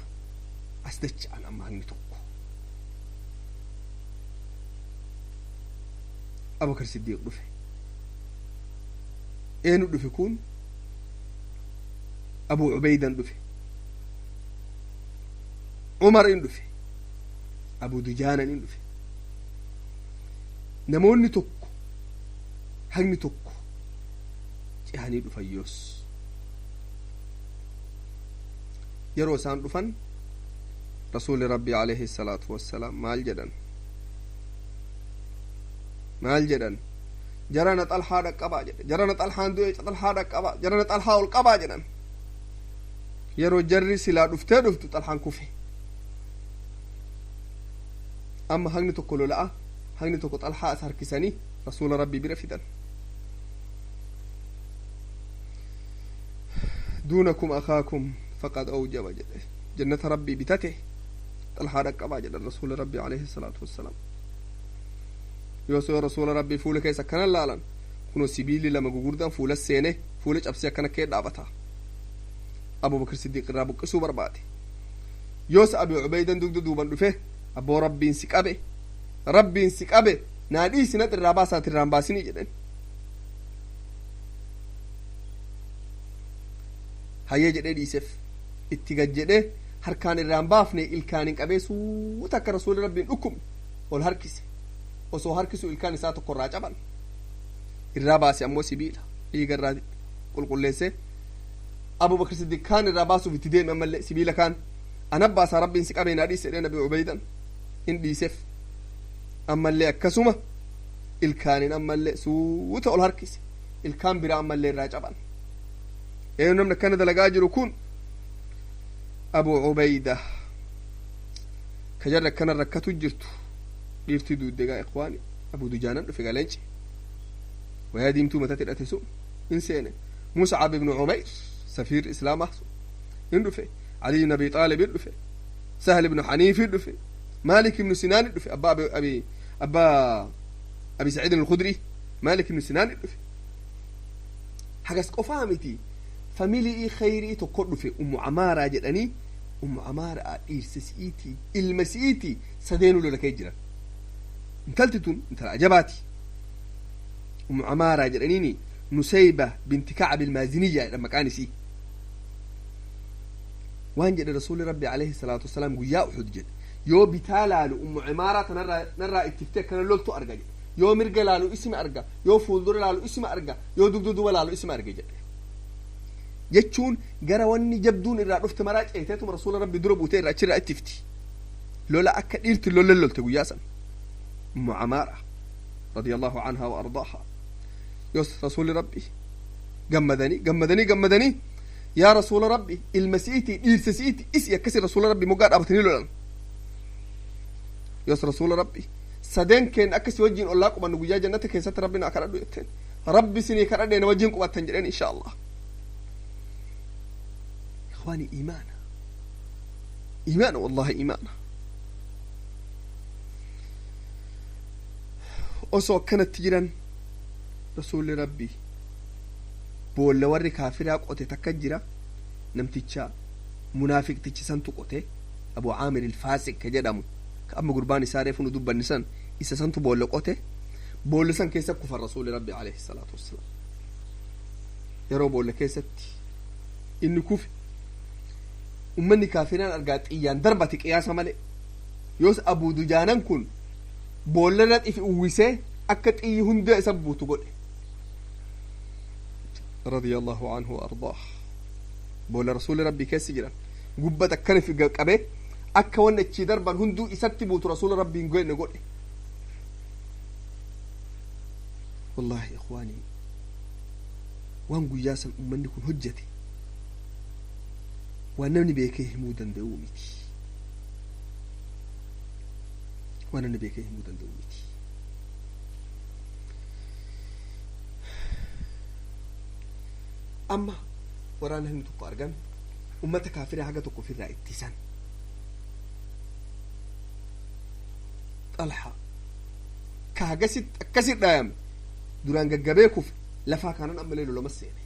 A: as dacha'an. Amma hangni tokko Abubakar Siddiq dhufe. Eenu dhufe kun? Abu Ubeydan dhufe, Umar in dhufe, Abu Dujaanan in dhufe. Namoonni tokko hagni tokko cehanii dhufan. Yoos yeroo isaan dhufan rasuuli Rabbi alayhi salaatu wassalaam maal jedhan? Maal jedhan? Jarana Xalhaa dhaqqabaa jedhe. Jarana Xalhaan du'e, Xalhaa dhaqqabaa, jarana Xalhaa ol qabaa jedhan. Yeroo jarri silaa dhuftee dhuftu Xalhaan kufe. Amma hagni tokko lola'a, hagni tokko Xalhaa as harkisanii Rasuula Rabbii bira fidan. Duunakum akaakum faqad awjaba jedhe, jannata Rabbii bitate, Xalhaa dhaqqabaa jedhan Rasuula Rabbii alayhi salaatu wassalaam. Yoo Rasuula Rabbii fuula keessa akkana laalan, kunoo sibiilli lama gugurdaan fuula seene, fuula cabsee akkana kee dhaabata. Abubakar Siddiiq irraa buqqisuu barbaade. Yoos Abi Cubeydan dugda duuban dhufe, abboo, Rabbiin si qabe, Rabbiin si qabe, naa dhiisi, nat irraa baasaati, irraan baasinii jedhen. Hayyee jedhee dhiiseef. Itti gad jedhee harkaan irraan baafne, ilkaaniin qabee suuta akka Rasuuli Rabbiin dhukkubne ol harkise. Osoo harkisu ilkaan isaa tokko irraa caban. Irraa baase ammoo sibiila dhiiga irraa qulqulleesse. Abubakar Siddiq kaan irraa baasuuf itti deeme, ammallee sibiila kaan ana baasaa, Rabbiin si qabee, naa dhiise jedhee. Nabi Ubeydan hin dhiiseef. Ammallee akkasuma ilkaaniin ammallee suuta ol harkise, ilkaan biraa ammallee irraa caban. Eenyu namni akkana dalagaa jiru kun? Abu Ubeyda ka jarri akkana rakkatu jirtu. Dhiirtii duuddegaa ikwaani, Abu Dujaanan dhufe, galeenci wayaa diimtuu matatti hidhate sun in seene. Muscab ibnu Cumayr, safiir islaamaa sun, in dhufe. Caliy ibn Abi Xaalib in dhufe. Sahl ibnu Xaniif in dhufe. Maalik ibnu Sinaan in dhufe, abbaa abi abbaa Abi Saciidin Alkhudri, Maalik ibnu Sinaan in dhufe. Hagas qofaa miti, famili'ii khayrii tokko dhufe, Ummu Camaaraa jedhanii. Ummu Camaaraa dhiirsa si'iitii ilma si'iitii sadeenu lola kee jiran. Intalti tun intala ajabaati. Ummu Camaaraa jedhaniini, Nusayba binti Kacb Ilmaaziniyya jedhan maqaan isii. Waan jedhe Rasuuli Rabbi alayhi salaatu wasalaam guyyaa Uxud jedhe, yoo bitaa laalu Ummu Cimaaraa tanarraa narraa ittiftee akkana loltu arga jedhe, yoo mirga laalu isima arga, yoo fuuldura laalu isima arga, yoo dugda duuba laalu isima arga jedhe. Jechuun gara wanni jabduun irraa dhufte maraa ceeteetuma Rasuula Rabbi dura buutee irraa achirraa ittifti. Lola akka dhiirti lolle lolte guyyaa san Ummu Camaara radiyallahu anhaa wa ardaaha. Yoos Rasuuli Rabbi gammadanii gammadanii gammadanii, yaa Rasuula Rabbi, ilma si'iti, dhiirsa si'iti, isi akkasi Rasuula Rabbi moggaa dhaabatanii lolan. Yoos Rasuula Rabbi, sadeen keenya akkasi wajjin ollaa qubannu guyyaa jannata keessatti Rabbi naa kadhadhu jetteen. Rabbi isinii kadhadhee, na wajjin qubattan jedheen, insha Allah. Ikhwaani, iimaana, iimaana, wallahi iimaana. Osoo akkanatti jiran Rasuulli Rabbi boolla warri kaafiraa qote takka jira, namticha munaafiqtichi santu qote, Abu Caamir Ilfaasiq ka jedhamu, ka amma gurbaan isaa reefu nu dubbanni san, isa santu boolla qote. Boolla san keessa kufan Rasuuli Rabbi alayhi salaatu wassalaam. Yeroo boolla keessatti inni kufe, ummanni kaafiraan argaa xiyyaan darbate qiyaasa malee. Yoos Abuu Dujaanan kun boolla irra ifi uwwisee akka xiyyi hunda isa buutu godhe, رضي الله عنه وأرضاه. Boolla Rasuuli Rabbii keessa jiran gubbat akkana fi qabe, akka wanni achii darban hunduu isatti buutu Rasuula Rabbiin goone godhe. Wallahi ikhwaanii, waan guyyaa san ummanni kun hojjete waan namni beekee himuu danda'u miti, waan namni beekee himuu danda'u miti. Amma waraana inni tokko argame, ummata kaafiraa haga tokko ofirraa ittisan. Xalha ka hagasitti akkasit dhaayame duraan gaggabee kufe, lafaa kaanan ammallee lolama seene.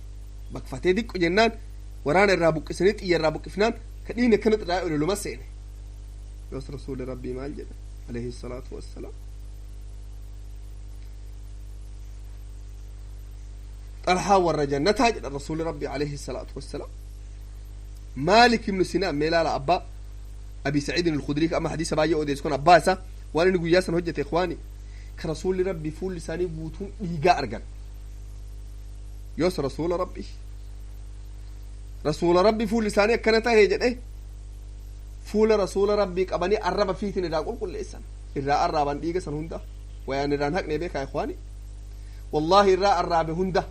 A: Baqfatee diqqo jennaan waraana irraa buqqisanii xiyya irraa buqqifnaan ka dhiini akkana xiraa'e lolama seene. Yoos Rasuuli Rabbii maal jedhe alayhi salaatu wassalaam? Xalhaa warra jannataa jedha Rasuuli Rabbii alayhi salaatu wassalaam. Maalik ibnu Sinaan mee ilaala, abbaa Abi Saciidin Alkhudrii, ka amma hadiisa baay'ee odeessu kun, abbaa isaa, waan inni guyyaa san hojjete. Ikhwaani, ka Rasuulli Rabbii fuulli isaanii guutuun dhiigaa argan. Yoos Rasuula Rabbii fuulli isaanii akkana tahee jedhe, fuula Rasuula Rabbii qabanii arraba fiitin irraa qulqulleessan, irraa arraaban dhiiga san hunda wayaan irraan haqne. Beekaa ikhwaani, Wallaahi irraa arraabe hunda.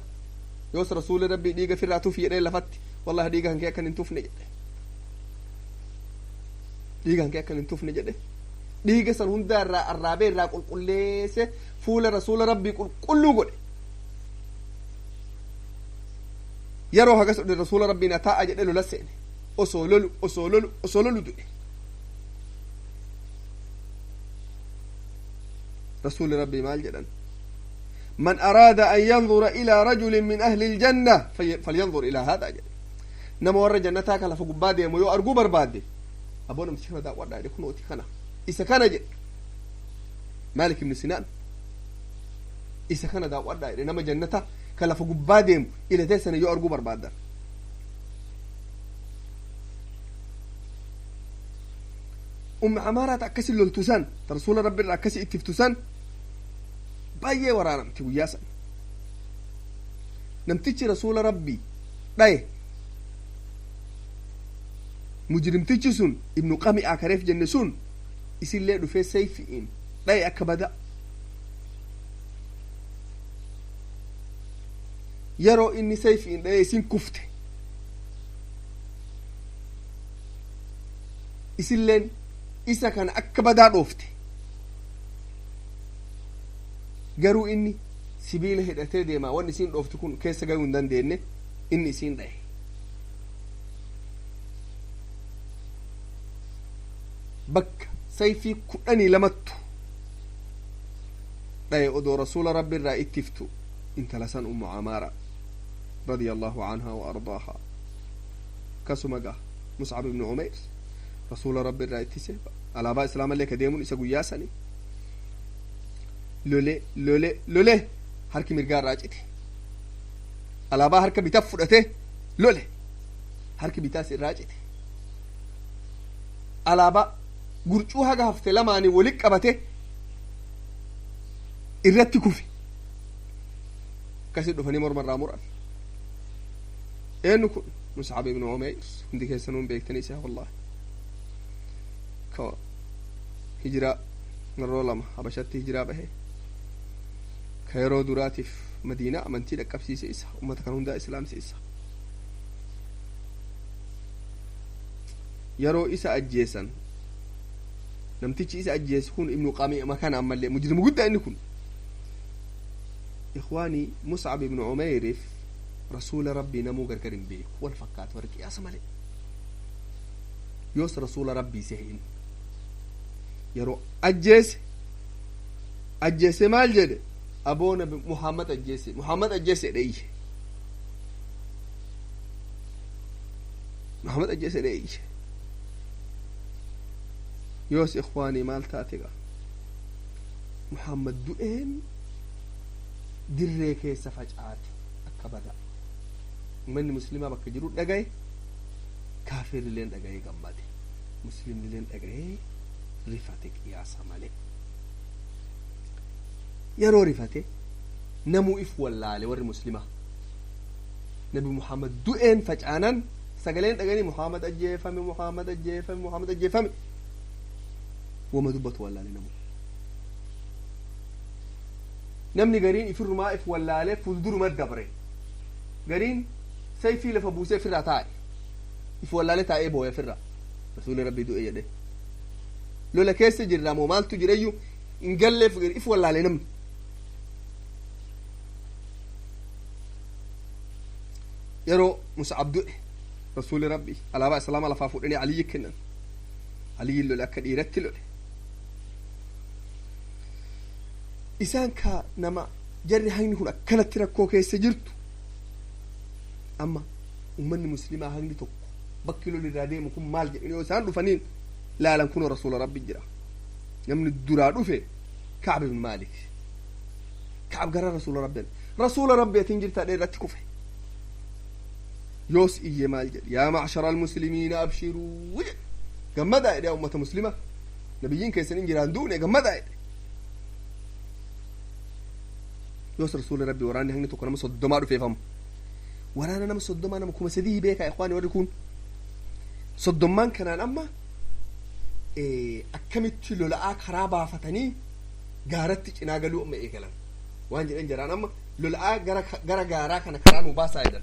A: Yoos rasuuli rabbii dhiiga firraa tufi jedhee lafatti. Wallahi dhiiga kan kee akkan hin tufne jedhe, dhiiga kan kee akkan hin tufne jedhe. Dhiiga san hunda irraa arraabee irraa qulqulleesse, fuula rasuula rabbii qulqulluu godhe. Yeroo hagas odhe rasuula rabbiin ataa'a jedhe lola seene. Osoo lolu, osoo lolu, osoo lolu du'e. Rasuuli rabbii maal jedhan? من أراد أن ينظر إلى رجل من أهل الجنة فلينظر إلى هذا جل نما ور جنتك لف قبادي مو أرجو بربادي أبونا متشنا دا ورد عليكم أوتي خنا إذا كان جل مالك بن سنان إذا كان دا ورد عليه نما جنته كلف قبادي إلى تسنة يو أرجو بربادي أم عمارة تأكسي لولتوسان رسول ربي أكسي اتفتوسان baay'ee waraanamti guyyaa san. Namtichi rasuula rabbii dhaye, mujrimtichi sun, ibnu qami'aa kareef jenne sun, isillee dhufee sayfi'iin dhaye akka bada. Yeroo inni sayfi'iin dhaye isin kufte. Isilleen isa kana akka badaa dhoofte. Garuu inni sibiila hidhatee deema, wanni isiin dhooftu kun keessa gayuu hin dandeenye. Inni isiin dhaye. Bakka sayfii 12ttu dhaye odoo rasuula rabbi irraa ittiftu intala san, ummu amaara radia allahu anha wa ardaaha. Akkasuma gaa Muscab ibnu Umeyr rasuula rabbi irraa ittise. Alaabaa islaamallee ka deemuun isa guyyaa sanii. Lole, lole, lole, harki mirgaa irraa cite. Alaabaa harka bitaa fudhate lole, harki bitaas irraa cite. Alaabaa gurcuu haga hafte lamaanii walit qabate irratti kufe. Akkasi dhufanii morma irraa muran. Eenyu kun? Muscab ibnu Umeyr. Hundi keessanuun beektanii isaa. Wallahi ka hijiraa marroo lama Habashatti hijiraa bahe, ka yeroo duraatiif Madiinaa amantii dhaqqabsiise isa, ummata kan hundaa islaamse isa. Yeroo isa ajjeesan, namtichi isa ajjeese kun ibnu qami'ama kana, ammallee mujrima guddaa inni kun. Ikhwaanii, Muscab ibnu Umeyriif rasuula rabbii namuu gargar hin beeku, wal fakkaatu warri qiyaasa malee. Yoos rasuula rabbii sehe inni yeroo ajjeese, ajjeese maal jedhe? Aboo, nabi Muhammad ajjeese, Muhammad ajjeese jedhe iyye, Muhammad ajjeese jedhe iyye. Yoos ikhwaanii maal taate gaa? Muhammad du'een dirree keessa facaate akka bada. Ummanni muslimaa bakka jiru dhagaye, kaafirilleen dhagayee gammade, muslimilleen dhagayee rifate qiyaasa malee. Yeroo rifate namuu if wallaale. Warri muslimaa nabi Muhammad du'een facaanan sagaleen dhaganii "Muhammad ajjeefame, Muhammad ajjeefame, Muhammad ajjeefame." Wama dubbatu wallaale namuu. Namni gariin ifirrumaa if wallaalee fuulduruma dabre, gariin sayfii lafa buusee ifirraa taa'e, if wallaalee taa'ee booya ifirraa. Rasuulli rabbii du'e jedhe, lola keessa jirra moo maaltu jireyyuu hin galleef, if wallaalee namni. Yeroo Mus'ab du'e, rasuulli rabbii alaabaa islaamaa lafaa fuudhanii Aliyyi kennan. Aliyyi lole, akka dhiiratti lole. Isaan ka nama jarri hangni kun akkanatti rakkoo keessa jirtu. Amma ummanni muslimaa hangni tokko bakki lolli irraa deemu kun maal jedhani yoo isaan dhufaniin laalan, kunoo rasuula rabbi jira. Namni duraa dhufe Kacb ibn Maalik. Kacb gara rasuula rabbi, "Rasuula rabbi, atin jirtaa?" dhee irratti kufe. Yoos iyye, maal jedhe? "Yaa macshara almuslimiina, abshiruu" jedhe. "Gammadaa" jedhe. "Ummata muslima, nabiyyiin keessan in jiraan duune, gammadaa" jedhe. Yoos rasuula rabbi waraanni hangni tokko nama 30 dhufeefamu. Waraana nama 30, nama 3000 beekaa ikhwaani. Warri kun 30n kanaan amma akkamitti lola'aa karaa baafatanii gaaratti cinaa galuu amma eegalan. Waan jedhan jaraan amma lola'aa gara gaaraa kana karaa nu baasaa jedhan.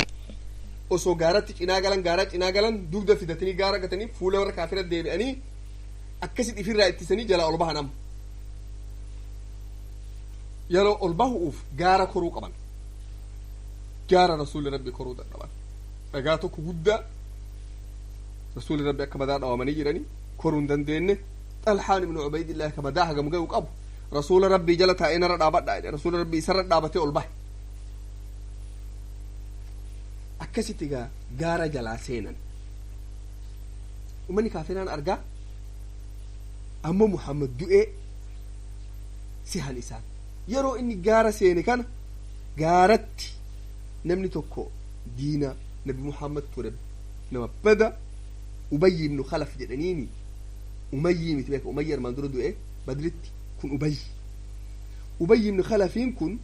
A: Osoo gaaratti cinaa galan, gaaraa cinaa galan, dugda fidatanii gaara gatanii fuula warra kaafira deebi'anii akkasitti ifirraa ittisanii jalaa ol bahan. Amma yeroo ol bahu'uuf gaara koruu qaban, gaara rasuulli rabbi koruu dadhaban. Dhagaa tokko guddaa rasuulli rabbi akka madaa dhawamanii jiranii koruu hin dandeenye. Xalxaan ibnu Ubaydillahi ka madaa hagam gahu qabu rasuula rabbii jala taa'ee narra dhaabadhaa jedhe. Rasuula rabbii isarra dhaabatee ol bahe. Akkasitti egaa gaara jalaa seenan. Ummanni kaafiraan argaa ammoo Muhammad du'ee sihan. Isaan yeroo inni gaara seene kana gaaratti namni tokko diina nabi Muhammad ture, nama bada, Ubayyi ibnu Khalaf jedhaniini. Umayyi miti beeka, Umayyi armaan dura du'e Badritti. Kun Ubayyi, Ubayyi ibnu Khalafiin kun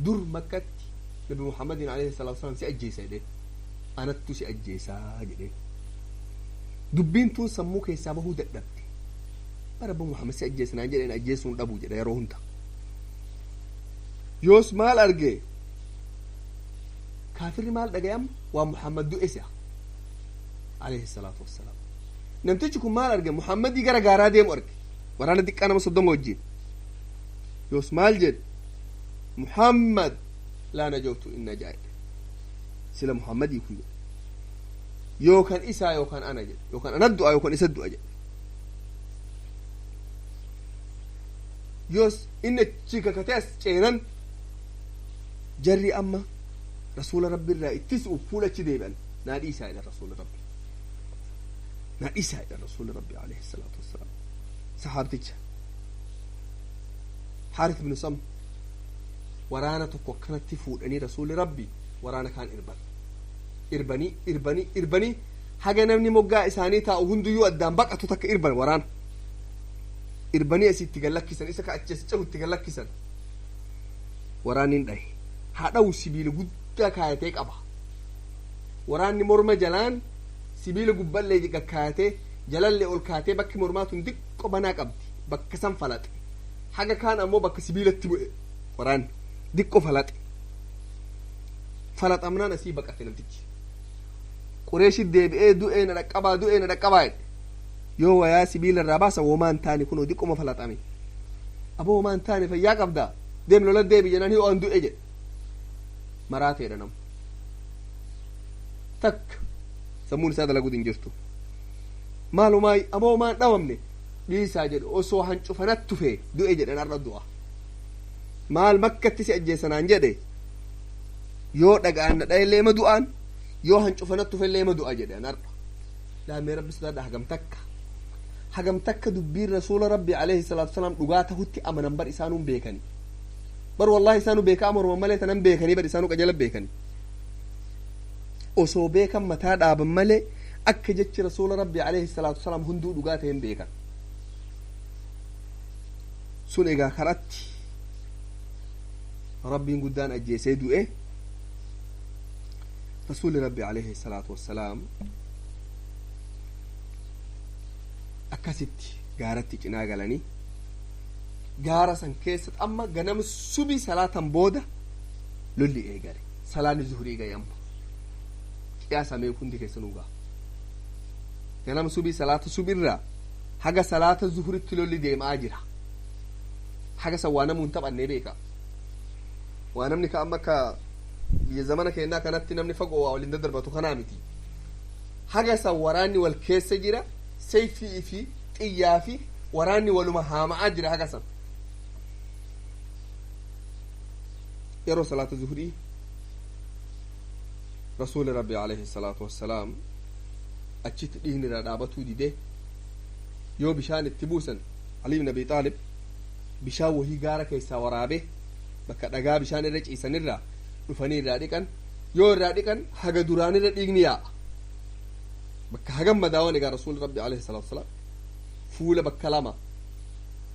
A: dur Makkatti nabi Muhammadin alayhi salatu wasalam si ajjeesa jedhee, anattu si ajjeesaa jedhee. Dubbiin tun sammuu keessaa bahuu dadhabde. Bara abba Muhammad si ajjeesanaan jedheen ajjeesuun dhabuu jedha yeroo hunda. Yoos maal arge kaafirri? Maal dhagayam? Waa Muhammad du'e si'a alayhi salaatu wassalaam. Namtichi kun maal arge? Muhammadii gara gaaraa deemu arge, waraana xiqqaa nama 30 wajjiin. Yoos maal jedhe? Muhammad laa najawtu in najaa jedhe. Sila Muhammadii kun jedhe yookaan isaa yookaan ana jedhe, yookaan ana du'a yookaan isa du'a jedhe. Yoos inni achi kakatee as ceenan jarri amma rasuula rabbi irraa ittisuuf fuula achi deebi'an. Naa dhiisaa jedhan rasuula rabbi, naa dhiisaa jedhan rasuula rabbi alayhi salaatu wassalaam. Sahaabticha Xaaris ibnu Sam waraana tokko akkanatti fuudhanii rasuulli rabbi waraana kaan irban, irbanii irbanii irbanii haga namni moggaa isaanii taa'u hunduyyuu addaan baqatu takka irban. Waraana irbanii asitti gad lakkisan, isa ka achi as cehu itti gad lakkisan. Waraanni hin dhahe. Haa dha'u, sibiila guddaa kaayatee qaba waraanni. Morma jalaan sibiila gubballee gakkaayatee jalallee ol kaatee, bakki mormaa tun xiqqo banaa qabdi, bakka san falaxe. Haga kaan ammoo bakka sibiilatti bu'e waraanni diqqo falaxe. Falaxamnaan asii baqate namtichi. Qureeshi deebi'ee du'ee na dhaqqabaa, du'ee na dhaqqabaa jedhe. Yoo wayaa sibiila irraa baasa womaan taane, kunoo diqqoma falaxame. Aboo, womaan taane, fayyaa qabdaa, deem lola deebi jennaan, hi'oo an du'e jedhe. Maraateedha nama takka sammuun isaa dalaguu hin jirtu. Maalumaa aboo maan dhawamne dhiisaa jedhu. Osoo hancufanat tufe du'e jedhan. Har'a du'a maal makkatti si ajjeesanaan jedhe. Yoo dhaga'an na dha'ellee ma du'aan, yoo hancufanat tufellee ma du'a jedhan. Har'a laamee rabbi sodaadha. Hagam takka, hagam takka dubbiin rasuula rabbi alayhi salaatu wasalaam dhugaa tahutti amanan. Bar isaanuun beekani bar, wallahi isaanu beekaa morman malee tanan beekanii bar, isaanu qajala beekani. Osoo beekan mataa dhaaban malee akka jechi rasuula rabbi alayhi salaatu wasalaam hunduu dhugaa ta'een beekan. Sun egaa karatti rabbiin guddaan ajjeesee du'e rasuuli rabbi alayhi salaatu wassalaam. Akkasitti gaaratti cinaa galanii gaara san keessatti amma ganama subii salaatan booda lolli eegale. Salaanni zuhurii gahe amma qiyaasamee hundi keessanuu gaa ganama subii salaata subirraa haga salaata zuhuritti lolli deemaa jira. Haga san waa namuu hin taphannee beeka. Waa namni ka amma akka biyya zamana keenyaa kanatti namni fagoo waa waliin daddarbatu kanaa miti. Haga san waraanni wal keessa jira, sayfii fi xiyyaa fi waraanni waluma haama'aa jira haga san. Yeroo salaata zuhurii rasuuli rabbi alayhi salaatu wassalaam achitti dhiigni irraa dhaabatuu dide. Yoo bishaan itti buusan, Ali ibn Abi Xaalib bishaan wahii gaara keessaa waraabe, bakka dhagaa bishaan irra ciisanirraa dhufanii irraa dhiqan. Yoo irraa dhiqan haga duraanirra dhiigni yaa'a. Bakka hagam madaawan egaa rasuuli rabbi alayhi salaatu wassalaam fuula bakka lama,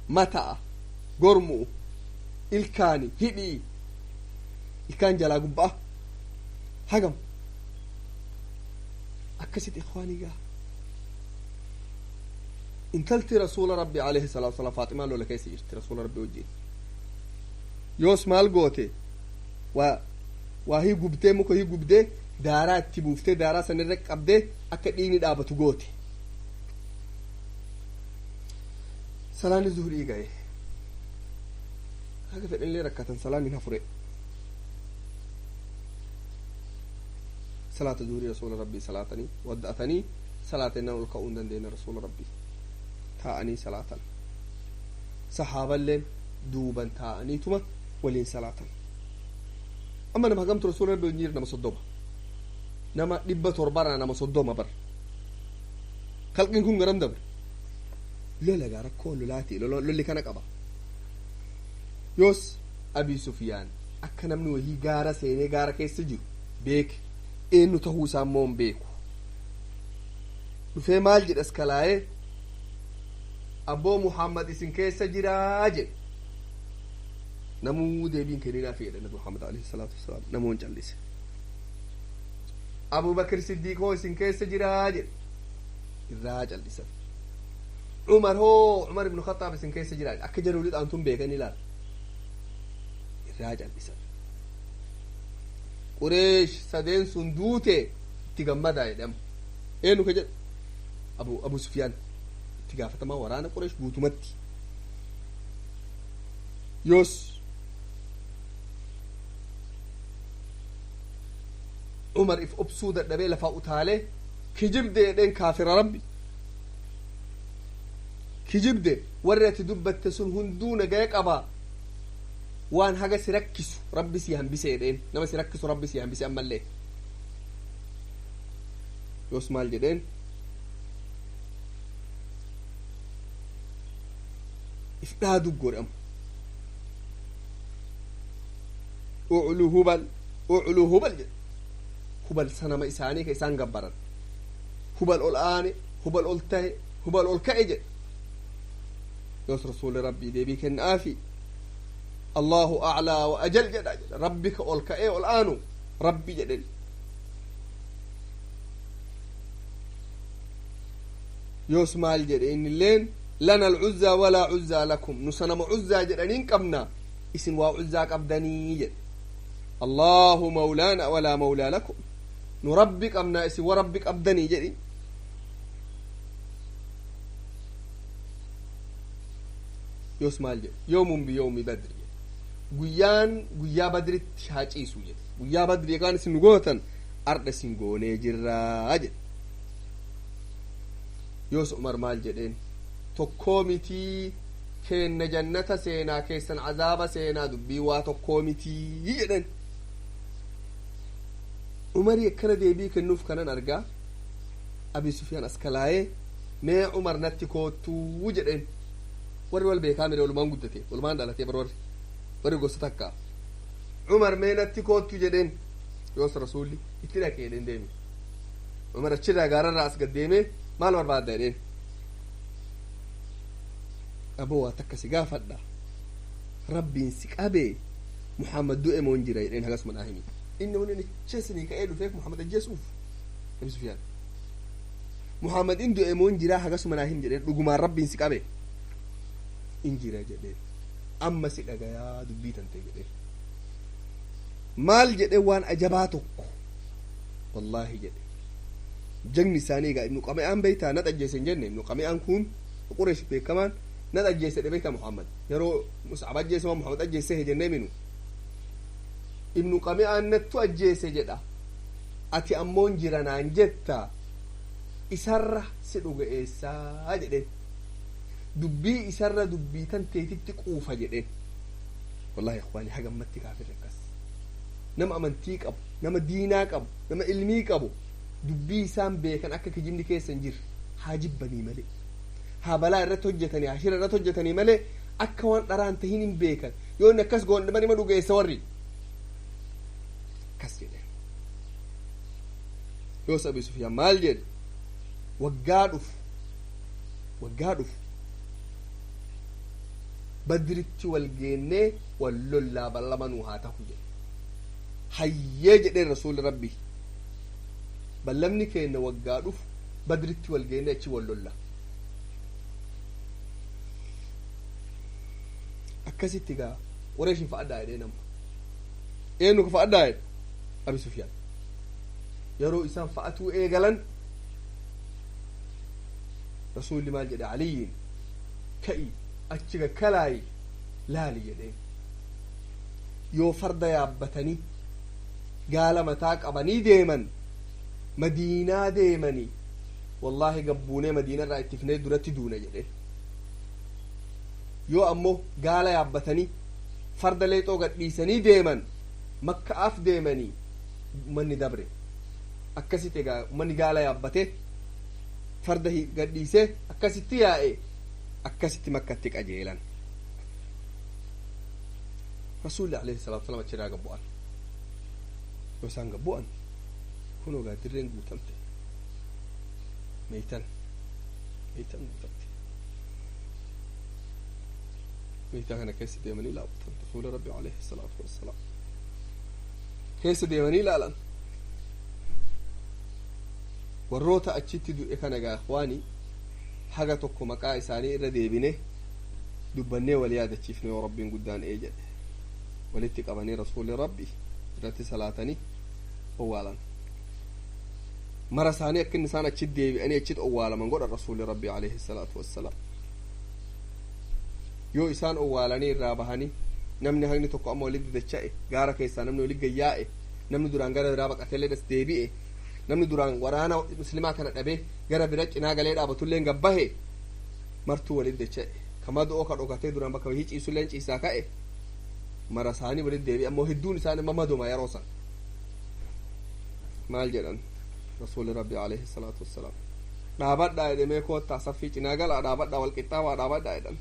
A: mata'a, gormu'u, ilkaani, hidhii, ilkaan jalaa gubba'a hagam akkasitti. Ikhwaanii, gaa intalti rasuula rabbi alayhi salaatu wasalaam Faaximaan lola keessa jirti rasuula rabbi wajjin. Yoos maal goote? Waa hii gubdee, muka hii gubdee, daaraa itti buuftee, daaraa sanirra qabdee akka dhiigni dhaabatu goote. Salaanni zuhurii gaye, haga fedhanillee rakkatan, salaanni hafure. Salaata zuhurii rasuula rabbii salaatanii wadda'atanii salaatennaan ol ka'uu hin dandeenye. Rasuula rabbii taa'anii salaatan, sahaaballeen duuban taa'aniituma waliin salaatan. Amma nama hagamtu rasuula rabbii wajjin? Nama 30, nama 700rraa nama 30 bar. Kalqiin kun garam dabre? Lola gaa, rakkoo lolaati, lolli kana qaba. Yoos Abii Sufiyaan akka namni wahii gaara seenee gaara keessa jiru beeke. Eenyu tahuu isaa immoo hin beeku. Dhufee maal jedhas kalaa'ee, "Abboo, Muhammad isin keessa jiraa?" jedhe. Namuu deebiin kenninaa fedha. Nabi Muhammad alayhi salaatu wasalaam namoon callise. "Abubakar Siddiiq hoo isin keessa jiraa?" jedhe. Irraa callisan. "Umar hoo, Umar ibnu Khaxaab isin keessa jiraa?" Akka jedhu lixaantun beekan ilaal. Irraa callisan. "Qureesh sadeen sun duute, itti gammadaa," jedhama. Eenyu ka jedhu? Abu Sufyaan, itti gaafatamaa waraana Qureesh guutumatti. Yoos Umar if obsuu dadhabee lafaa utaalee, "Kijibde," jedheen. "Kaafira rabbi, kijibde. Warri ati dubbatte sun hunduu nagaya qabaa. Waan haga si rakkisu rabbi si hambise," jedheen. "Nama si rakkisu rabbi si hambise." Ammallee yoos maal jedheen? If dhaadu godhamu, "Uclu Hubal, uclu Hubal," jedhe. Hubal sanama isaanii ka isaan gabbaran. "Hubal ol aane, Hubal ol tahe, Hubal ol ka'e," jedhe. Yoos rasuuli rabbii deebii kennaafi, "Allahu aclaa wa ajal," jedha jedha. "Rabbi ka ol ka'ee ol aanu rabbi," jedhen. Yoos maal jedhe innilleen? "Lana alcuzzaa walaa cuzzaa lakum. Nu sanama cuzzaa jedhaniin qabna, isin waa cuzzaa qabdanii," jedhe. "Allahu mawlaana walaa mawlaa lakum. Nu rabbi qabnaa, isin wa rabbi qabdanii," jedhi. Yoos maal jedhe? "Yoomun biyoomi badri," jedhe. "Guyyaan guyyaa badritti haa ciisu," jedhe. "Guyyaa badri egaan isin nu gootan, ardha isin goonee jirraa," jedhe. Yoos Umar maal jedheen? "Tokkoo mitii, keenna jannata seenaa, keessan cazaaba seenaa, dubbii waa tokkoo mitii," jedhen. Umarii akkana deebii kennuuf kanan argaa Abi Sufyaan as kalaayee, "Mee Umar, natti koottuu," jedheen. Warri wal beekaa mire, walumaan guddate, walumaan dhalatee bar, warri gosa takkaa. "Umar, mee natti koottu," jedheen. Yoos rasuulli itti dhaqee jedheen, "Deemi." Umar achirraa gaararraa as gaddeemee, "Maal barbaadda?" jedheen. "Aboo, waa takka si gaafadha. Rabbiin si qabee, Muhammad du'e moo hin jira?" jedheen. "Hagasuma naa himi." Inni wani nichesinii ka'ee dhufeef Muhammad ajjeesuuf. Abi Sufyaan, "Muhammad in du'e moo hin jiraa? Hagasuma naa himi," jedheen. "Dhugumaan rabbiin si qabe, in jira," jedheen. "Amma si dhagayaa dubbii tante," jedheen. "Maal?" jedhe. "Waan ajabaa tokko wallaahi," jedhe. Jagni isaanii egaa Ibnu Qame'aan beeytaa na ajjeese hin jenne? Ibnu Qame'aan kun Qureesh beekamaan na ajjeese dhe. Beeytaa, Muhammad yeroo Mus'ab ajjeese waan Muhammad ajjeese jennee minu. Ibnu Qame'aan nattu ajjeese jedha, ati ammoon jira naan jetta. Isarra si dhuga eessaa?" jedheen. "Dubbii isarra dubbii tan teetitti quufa," jedheen. Wallahi ikhwaani, hagammatti kaafirri akkas nama amantii qabu, nama diinaa qabu, nama ilmii qabu, dubbii isaan beekan akka kijibni keessa hin jirre haa jibbanii malee, haa balaa irratti hojjetanii, haa shira irratti hojjetanii malee, akka waan dharaan tahin hin beekan. Yoo inni akkas goon dhima nima dhugeessa warri akkas jedhe. Yoos Abi Sufyaan maal jedhe? "Waggaa dhufu, waggaa dhufu Badritti wal geennee wal lollaa, ballamanuu haa tahu," jedhe. "Hayyee," jedheen rasuulli rabbii. "Ballamni keenya waggaa dhufu Badritti wal geennee achi wal lolla." Akkasitti gaa. Qureeshin fa'adhaa jedhee nama eenyu ka fa'adhaa jedhe Abi Sufyaan yeroo isaan fa'atuu eegalan rasuulli maal jedhe Aliyyiin ka'i achi gakkalaayi laali jedheen yoo farda yaabbatanii gaala mataa qabanii deeman madiinaa deemanii wallaahi gabbuunee madiinarraa ittifnee duratti duuna jedheen yoo ammoo gaala yaabbatanii farda leexoo gadhiisanii deeman makka'aaf deemanii manni dabre akkasitti egaa manni gaala yaabbatee farda gadhiisee akkasitti yaa'e akkasitti makkatti qajeelan rasuulli alayhi salaatu wasalaam achirraa gabbu'an yoo isaan gabbu'an kunoo gaa dirreen guutamte meeytan meeytan guutamte meeytaa kana keessa deemanii laawwatan rasuula rabbi alayhi salaatu wassalaam keessa deemanii ilaalan warroota achitti du'e kana gaa ikhwaanii haga tokko maqaa isaanii irra deebine dubbannee wal yaadachiifne yoo rabbiin guddaan ee jedhe walitti qabanii rasuuli rabbi irratti salaatanii owwaalan mara isaanii akka inni isaan achitti deebi'anii achitti owwaalaman godhan rasuuli rabbi alayhi salaatu wassalaam yoo isaan owwaalanii irraa bahanii namni hagni tokko amma walitti dacha'e gaara keessaa namni walitti gayyaa'e namni duraan gara biraa baqatellee das deebi'e namni duraan waraana muslimaa kana dhabee gara bira cinaa galee dhaabatulleen gabbahe martuu walitti dacha'e kama du'oo ka dhokatee duraan bakka wahii ciisulleen ciisaa ka'e mara isaanii walitti deebi'e ammoo hedduun isaanii amma maduma yeroo san maal jedhan rasuuli rabbi alayhi salaatu wassalaam dhaabadhaa jedhamee koottaa saffii cinaa galaa dhaabadhaa walqixxaawaa dhaabadhaa jedhan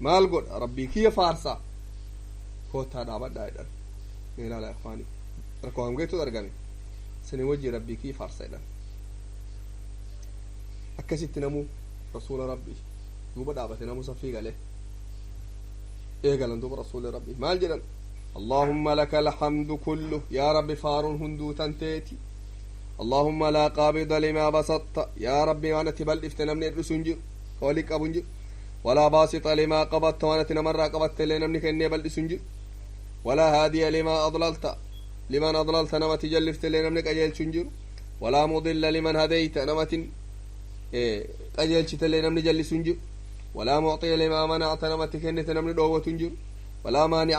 A: maal godha rabbii kiyya faarsaa koottaa dhaabadhaa jedhan mee ilaala ikhwaani rakkoo hangeetu argame sani wajji rabbii kiyya faarsa jedhan akkasitti namuu rasuula rabbii duuba dhaabate namuu saffii galee eegalan duuba rasuuli rabbii maal jedhan اللهم لك الحمد كله يا رب فار هندو تنتيتي اللهم لا قابض لما بسطت يا ربي وانا تبل افتنمني الرسنجر ولك أبنجر ولا باسط لما قبضت وانا تنمر قبضت لنمني كني بل سنجر ولا هادي لما أضللت لمن أضللت نمت جلفت لنمنك أجل سنجر ولا مضل لمن هديت نمت أجل شت لنمني جل سنجر ولا معطي لما منعت نمت كنت نمني دوة تنجر ولا مانع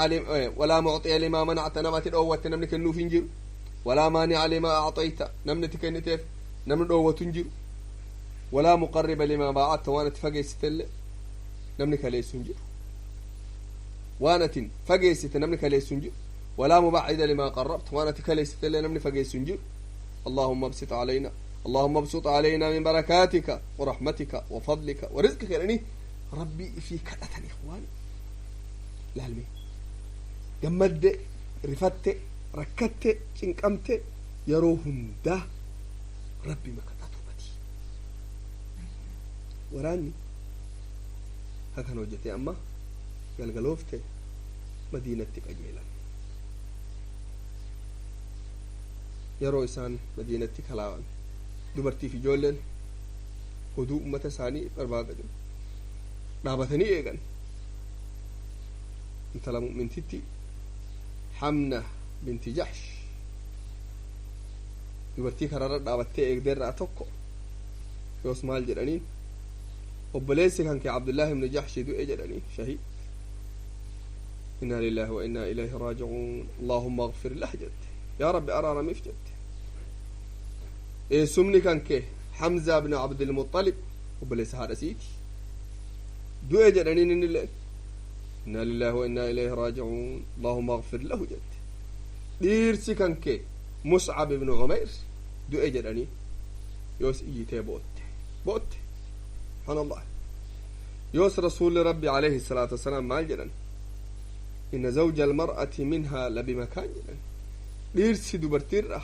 A: ولا معطي لما منعت نمت دوة نمني كنو فنجر ولا مانع لما أعطيت نمني تكنتف نمني دوة تنجر ولا مقرب لما باعدت وانا تفقيست namni kaleessu hin jiru waan atin fageessite namni kaleessu hin jiru walaa mubacida limaa qarabta waan ati kaleessite illee namni fageessu hin jiru اللهم ابسط علينا اللهم ابسط علينا من بركاتك ورحمتك وفضلك ورزقك يعني ربي في كدة إخواني لالمي جمد رفت ركت شنقمت يروهم ده ربي ما كتاتو بدي وراني hakan hojjete amma galgaloofte madiinatti qajeelan yeroo isaan madiinatti kalaawan dubartiif ijoolleen oduu ummata isaanii barbaadan dhaabatanii eegan intala mu'mintitti hamna binti jaxsh dubartii karaarra dhaabattee eegdeerraa tokko yoos maal jedhaniin obboleessi kan kee abdullaahi ibnu jaxshi du'e jedhanii shahiid inna lillahi wa inna ilayhi raajicuun allaahumma agfir lah jette yaa rabbi araaramiif jette eessumni kan kee hamzaa ibnu abdilmuxalib obboleessa haadha siiti du'e jedhaniin inni illeen inna lillahi wa inna ilayhi raajicuun allaahumma agfir lahu jette dhiirsi kan kee muscab ibnu cumayr du'e jedhanii yoos iyyitee bootte bootte سبحان الله يوس رسول ربي عليه الصلاة والسلام مال جدا إن زوج المرأة منها لبمكان جدا dhiirsi dubartiirra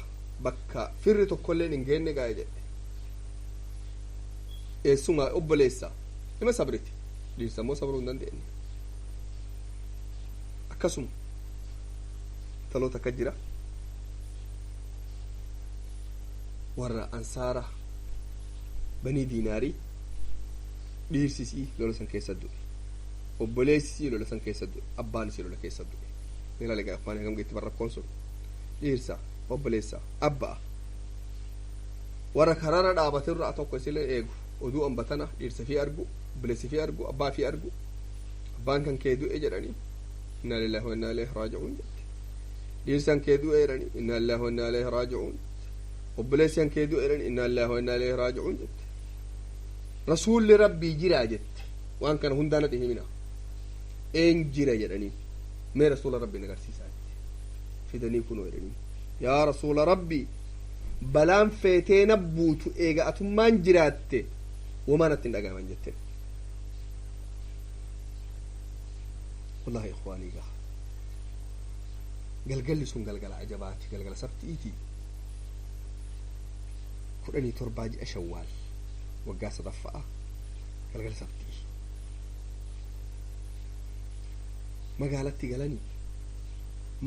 A: bakka firri tokkolleen hin geenne gaa'e jedhe eessumaa obboleessa ima sabriti dhiirsa immoo sabruu hin dandeenye akkasuma taloota akka jira warra ansaara banii diinaarii dhiirsisii lola san keessa du'e Obboleessi isii lola san keessa du'e, abbaan isii lola keessa du'e. Ilaali egaa afaan hagam geetti barrakkoon sun dhiirsa, obboleessa, abbaa. Warra karaarra dhaabate irraa tokko isilee eegu oduu ambatana dhiirsa fi argu, obboleessi fi argu, abbaa fi argu, abbaan kan kee du'e jedhanii, inna lillahi wa inna ilaihi raaji'uun jette. Dhiirsan kee du'e jedhanii, inna lillahi wa inna ilaihi raaji'uun. Obboleessi kan kee du'e jedhanii, inna lillahi wa inna ilaihi raaji'uun jette. Rasuulli rabbii jiraa jette. Waan kana hundaa natti himina, een jira jedhanii, mee rasuula rabbii agarsiisaa jette. Fidanii kunoo jedhanii, yaa rasuula rabbii, balaan feetee na buutu eega atummaan jiraatte wamaa natti hin dhagahaman jette. Wallahi ikhwaanii, gaa galgalli sun galgala ajabaati, galgala sabti'iiti, 17 ji'a Shawwaal waggaa sadaffa'a, galgala sabti'i. Magaalatti galanii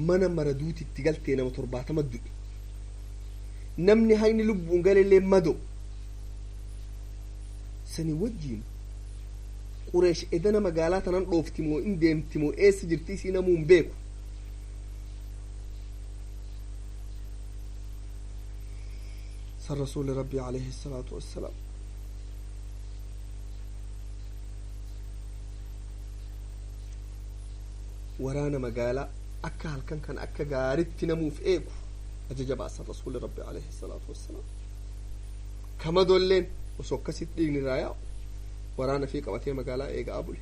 A: mana maraduutitti galtee nama 70 du'e. Namni hayni lubbuun galellee mado sani wajjiin. Qureesh edana magaalaa tanan dhoofti moo in deemti moo eessa jirti isii namuu hin beeku. San rasuuli rabbii alayhi salaatu wassalaam waraana magaalaa akka halkan kana akka gaaritti namuuf eegu ajaja baasan. Rasuuli rabbi alayhi salaatu wassalaam kamadolleen osoo akkasitti dhiigni irraa yaa'u waraana fi qabatee magaalaa eegaa bule.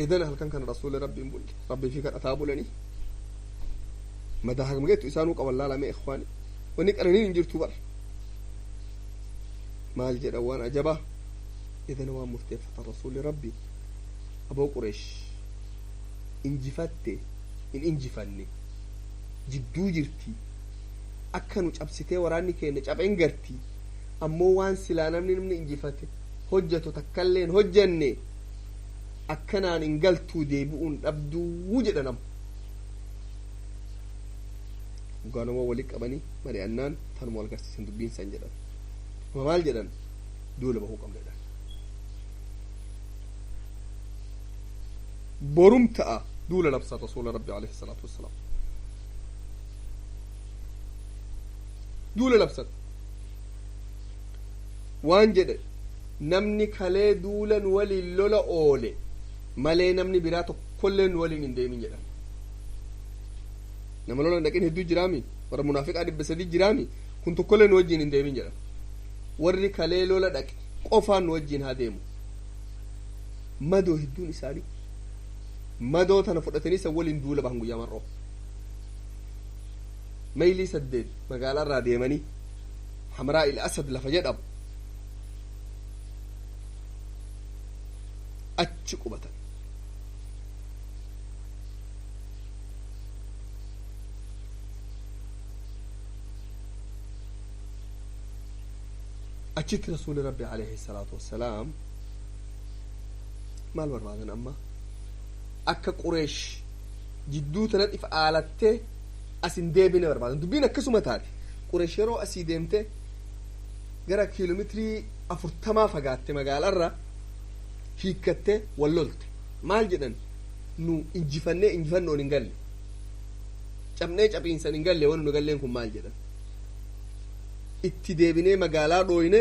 A: Edana halkan kana rasuuli rabbi hin bulle, rabbii fi kadhataa bulanii. Madaa hagam geettu isaanuu qaban laalame ikhwaani, wanni qananiin hin jirtu bar. Maal jedhan? Waan ajabaa edana waan murteeffatan rasuuli rabbi: aboo, Qureesh injifatte hin injifanne jidduu jirti, akka nu cabsitee waraanni keenya capheen garti, ammoo waan silaa namni injifate hojjetu takkallee hin hojjenne, akkanaan hin galtuu, deebi'uun dhabduu jedha. Nama hoggaanuma walii qabanii mari'annaan tanuma wal garsiisan dubbiin san jedhan. Amma maal jedhan? Duula bahuu qabna jedhan. Borum ta'a duula labsan rasuula rabbi alayhi salaatu wassalaam duula labsan. Waan jedhe, namni kalee duulan waliin lola oole malee namni biraa tokkollee nu waliin hin deemin jedhan. Nama lola hin dhaqin hedduu jiraami, warra munaafiqaa 300 jiraami, kun tokkollee nu wajjiin hin deemin jedhan. Warri kalee lola dhaqe qofaan nu wajjiin haa deemu. Madoo hedduun isaanii madoo tana fudhatanii san waliin duula bahan. Guyyaa mar'oo maylii 8 magaalaa irraa deemanii Hamraa il Asad lafa jedhamu achi qubatan. Achitti rasuuli rabbi alayhi salaatu wassalaam maal barbaadan? Amma akka Qureesh jidduu tana if aalattee as hin deebine barbaadan. Dubbiin akkasuma taate. Qureesh yeroo asii deemte gara kiiloomeetirii 40 fagaatte magaalaarra hiikkatte wal lolte. Maal jedhan? Nu injifannee injifannoon hin galle, cabnee cabiinsan hin galle, wani nu galleen kun maal jedhan. Itti deebinee magaalaa dhooyne,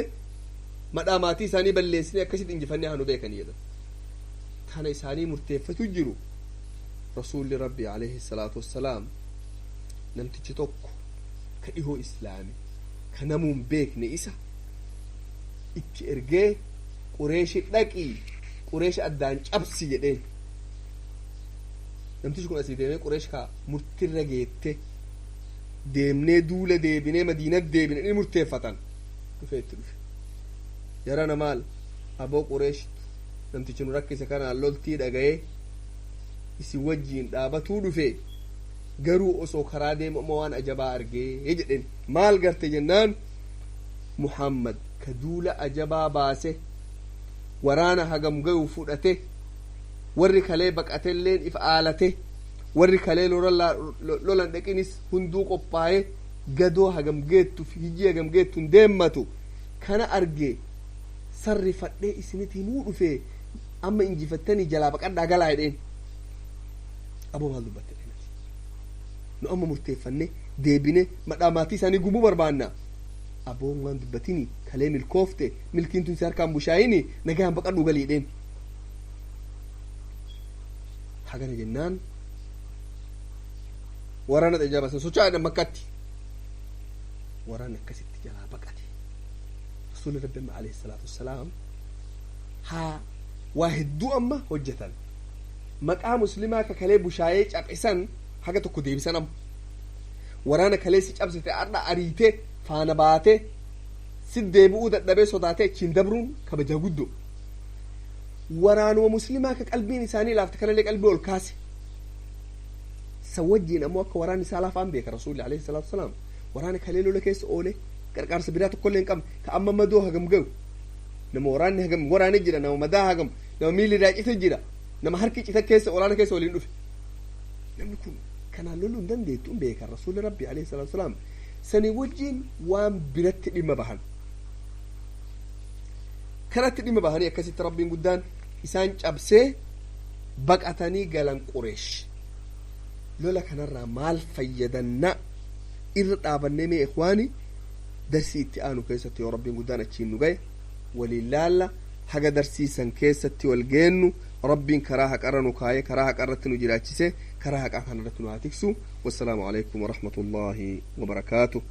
A: madhaa maatii isaanii balleessine, akkasitti injifannee haa nu beekanii jedhan. Kana isaanii murteeffatu jiru. Rasuulli rabbi alayhi salaatu wassalaam namtichi tokko ka dhihoo islaame, ka namuun beekne, isa itti ergee, Qureeshi dhaqii Qureeshi addaan cabsi jedheen. Namtichi kun asii deemee Qureesh ka murtirra geette, deemnee duula deebinee Madiinat deebine inni murteeffatan dhufee itti dhufe. Jarana, maal aboo, Qureesh namtichi nu rakkise kanaan loltii dhaga'ee isin wajjiin dhaabatuu dhufe, garuu osoo karaa deemu amma waan ajabaa argee jedhen. Maal garte jennaan, Muhammad ka duula ajabaa baase, waraana hagam gayu fudhate, warri kalee baqatelleen if aalate, warri kalee lolan dhaqinis hunduu qophaa'e, gadoo hagam geettu, hijii hagam geettu hin deemmatu kana arge. Sarrifadhee isinitti himuu dhufe, amma injifattanii jalaa baqadhaa galaa jedheen. Aboo, maal dubbatte? Nu amma murteeffanne deebine madhaa maatii isaanii gubuu barbaanna. Aboon waan dubbatini, kalee milkoofte, milkiin tun si harkaan bushaayini, nagaan baqadhuu galii jedheen. Hagana jennaan waraana xajjaa san socho'aa jedhan Makkatti. Waraanni akkasitti jalaa baqate. Rasuulli Rabbi amma alayhi salaatu wassalaam haa waa hedduu amma hojjetan. Maqaa muslimaa ka kalee bushaayee caphisan haga tokko deebisan. Amma waraana kalee si cabsite har'a ariite faana baate si deebi'uu dadhabee sodaatee achiin dabruun kabajaa guddoo. Waraanuma muslimaa ka qalbiin isaanii laafte kanallee qalbii ol kaase. Sa wajjiin ammoo akka waraanni isaa laafaan beeka Rasuulli alayhi salaatu wasalaam. Waraana kalee lola keessa oole, qarqaarsa biraa tokkollee hin qabne, ka amma madoo hagam gahu, nama waraanni hagam waraanee jira, nama madaa hagam, nama miilli raacite jira, nama harki cita keessa waraana keessa waliin dhufe. Namni kun kanaan loluu hin dandeettu hin beekan Rasuulli Rabbi alayhi salaatu wasalaam. Sanii wajjiin waan biratti dhimma bahan, kanatti dhimma bahanii akkasitti Rabbiin guddaan isaan cabsee baqatanii galan Qureesh. Lola kanarraa maal fayyadanna irra dhaabannee mee ikwaani, darsii itti aanu keessatti yoo Rabbiin guddaan achiin nu gaye waliin laalla. Haga darsiisan keessatti wal geennu, Rabbiin karaa haqarra nu kaayee, karaa haqarratti nu jiraachise, karaa haqaa kanarratti nu haa tiksu. Wassalaamu alaikum warahmatullaahi wabarakaatuh.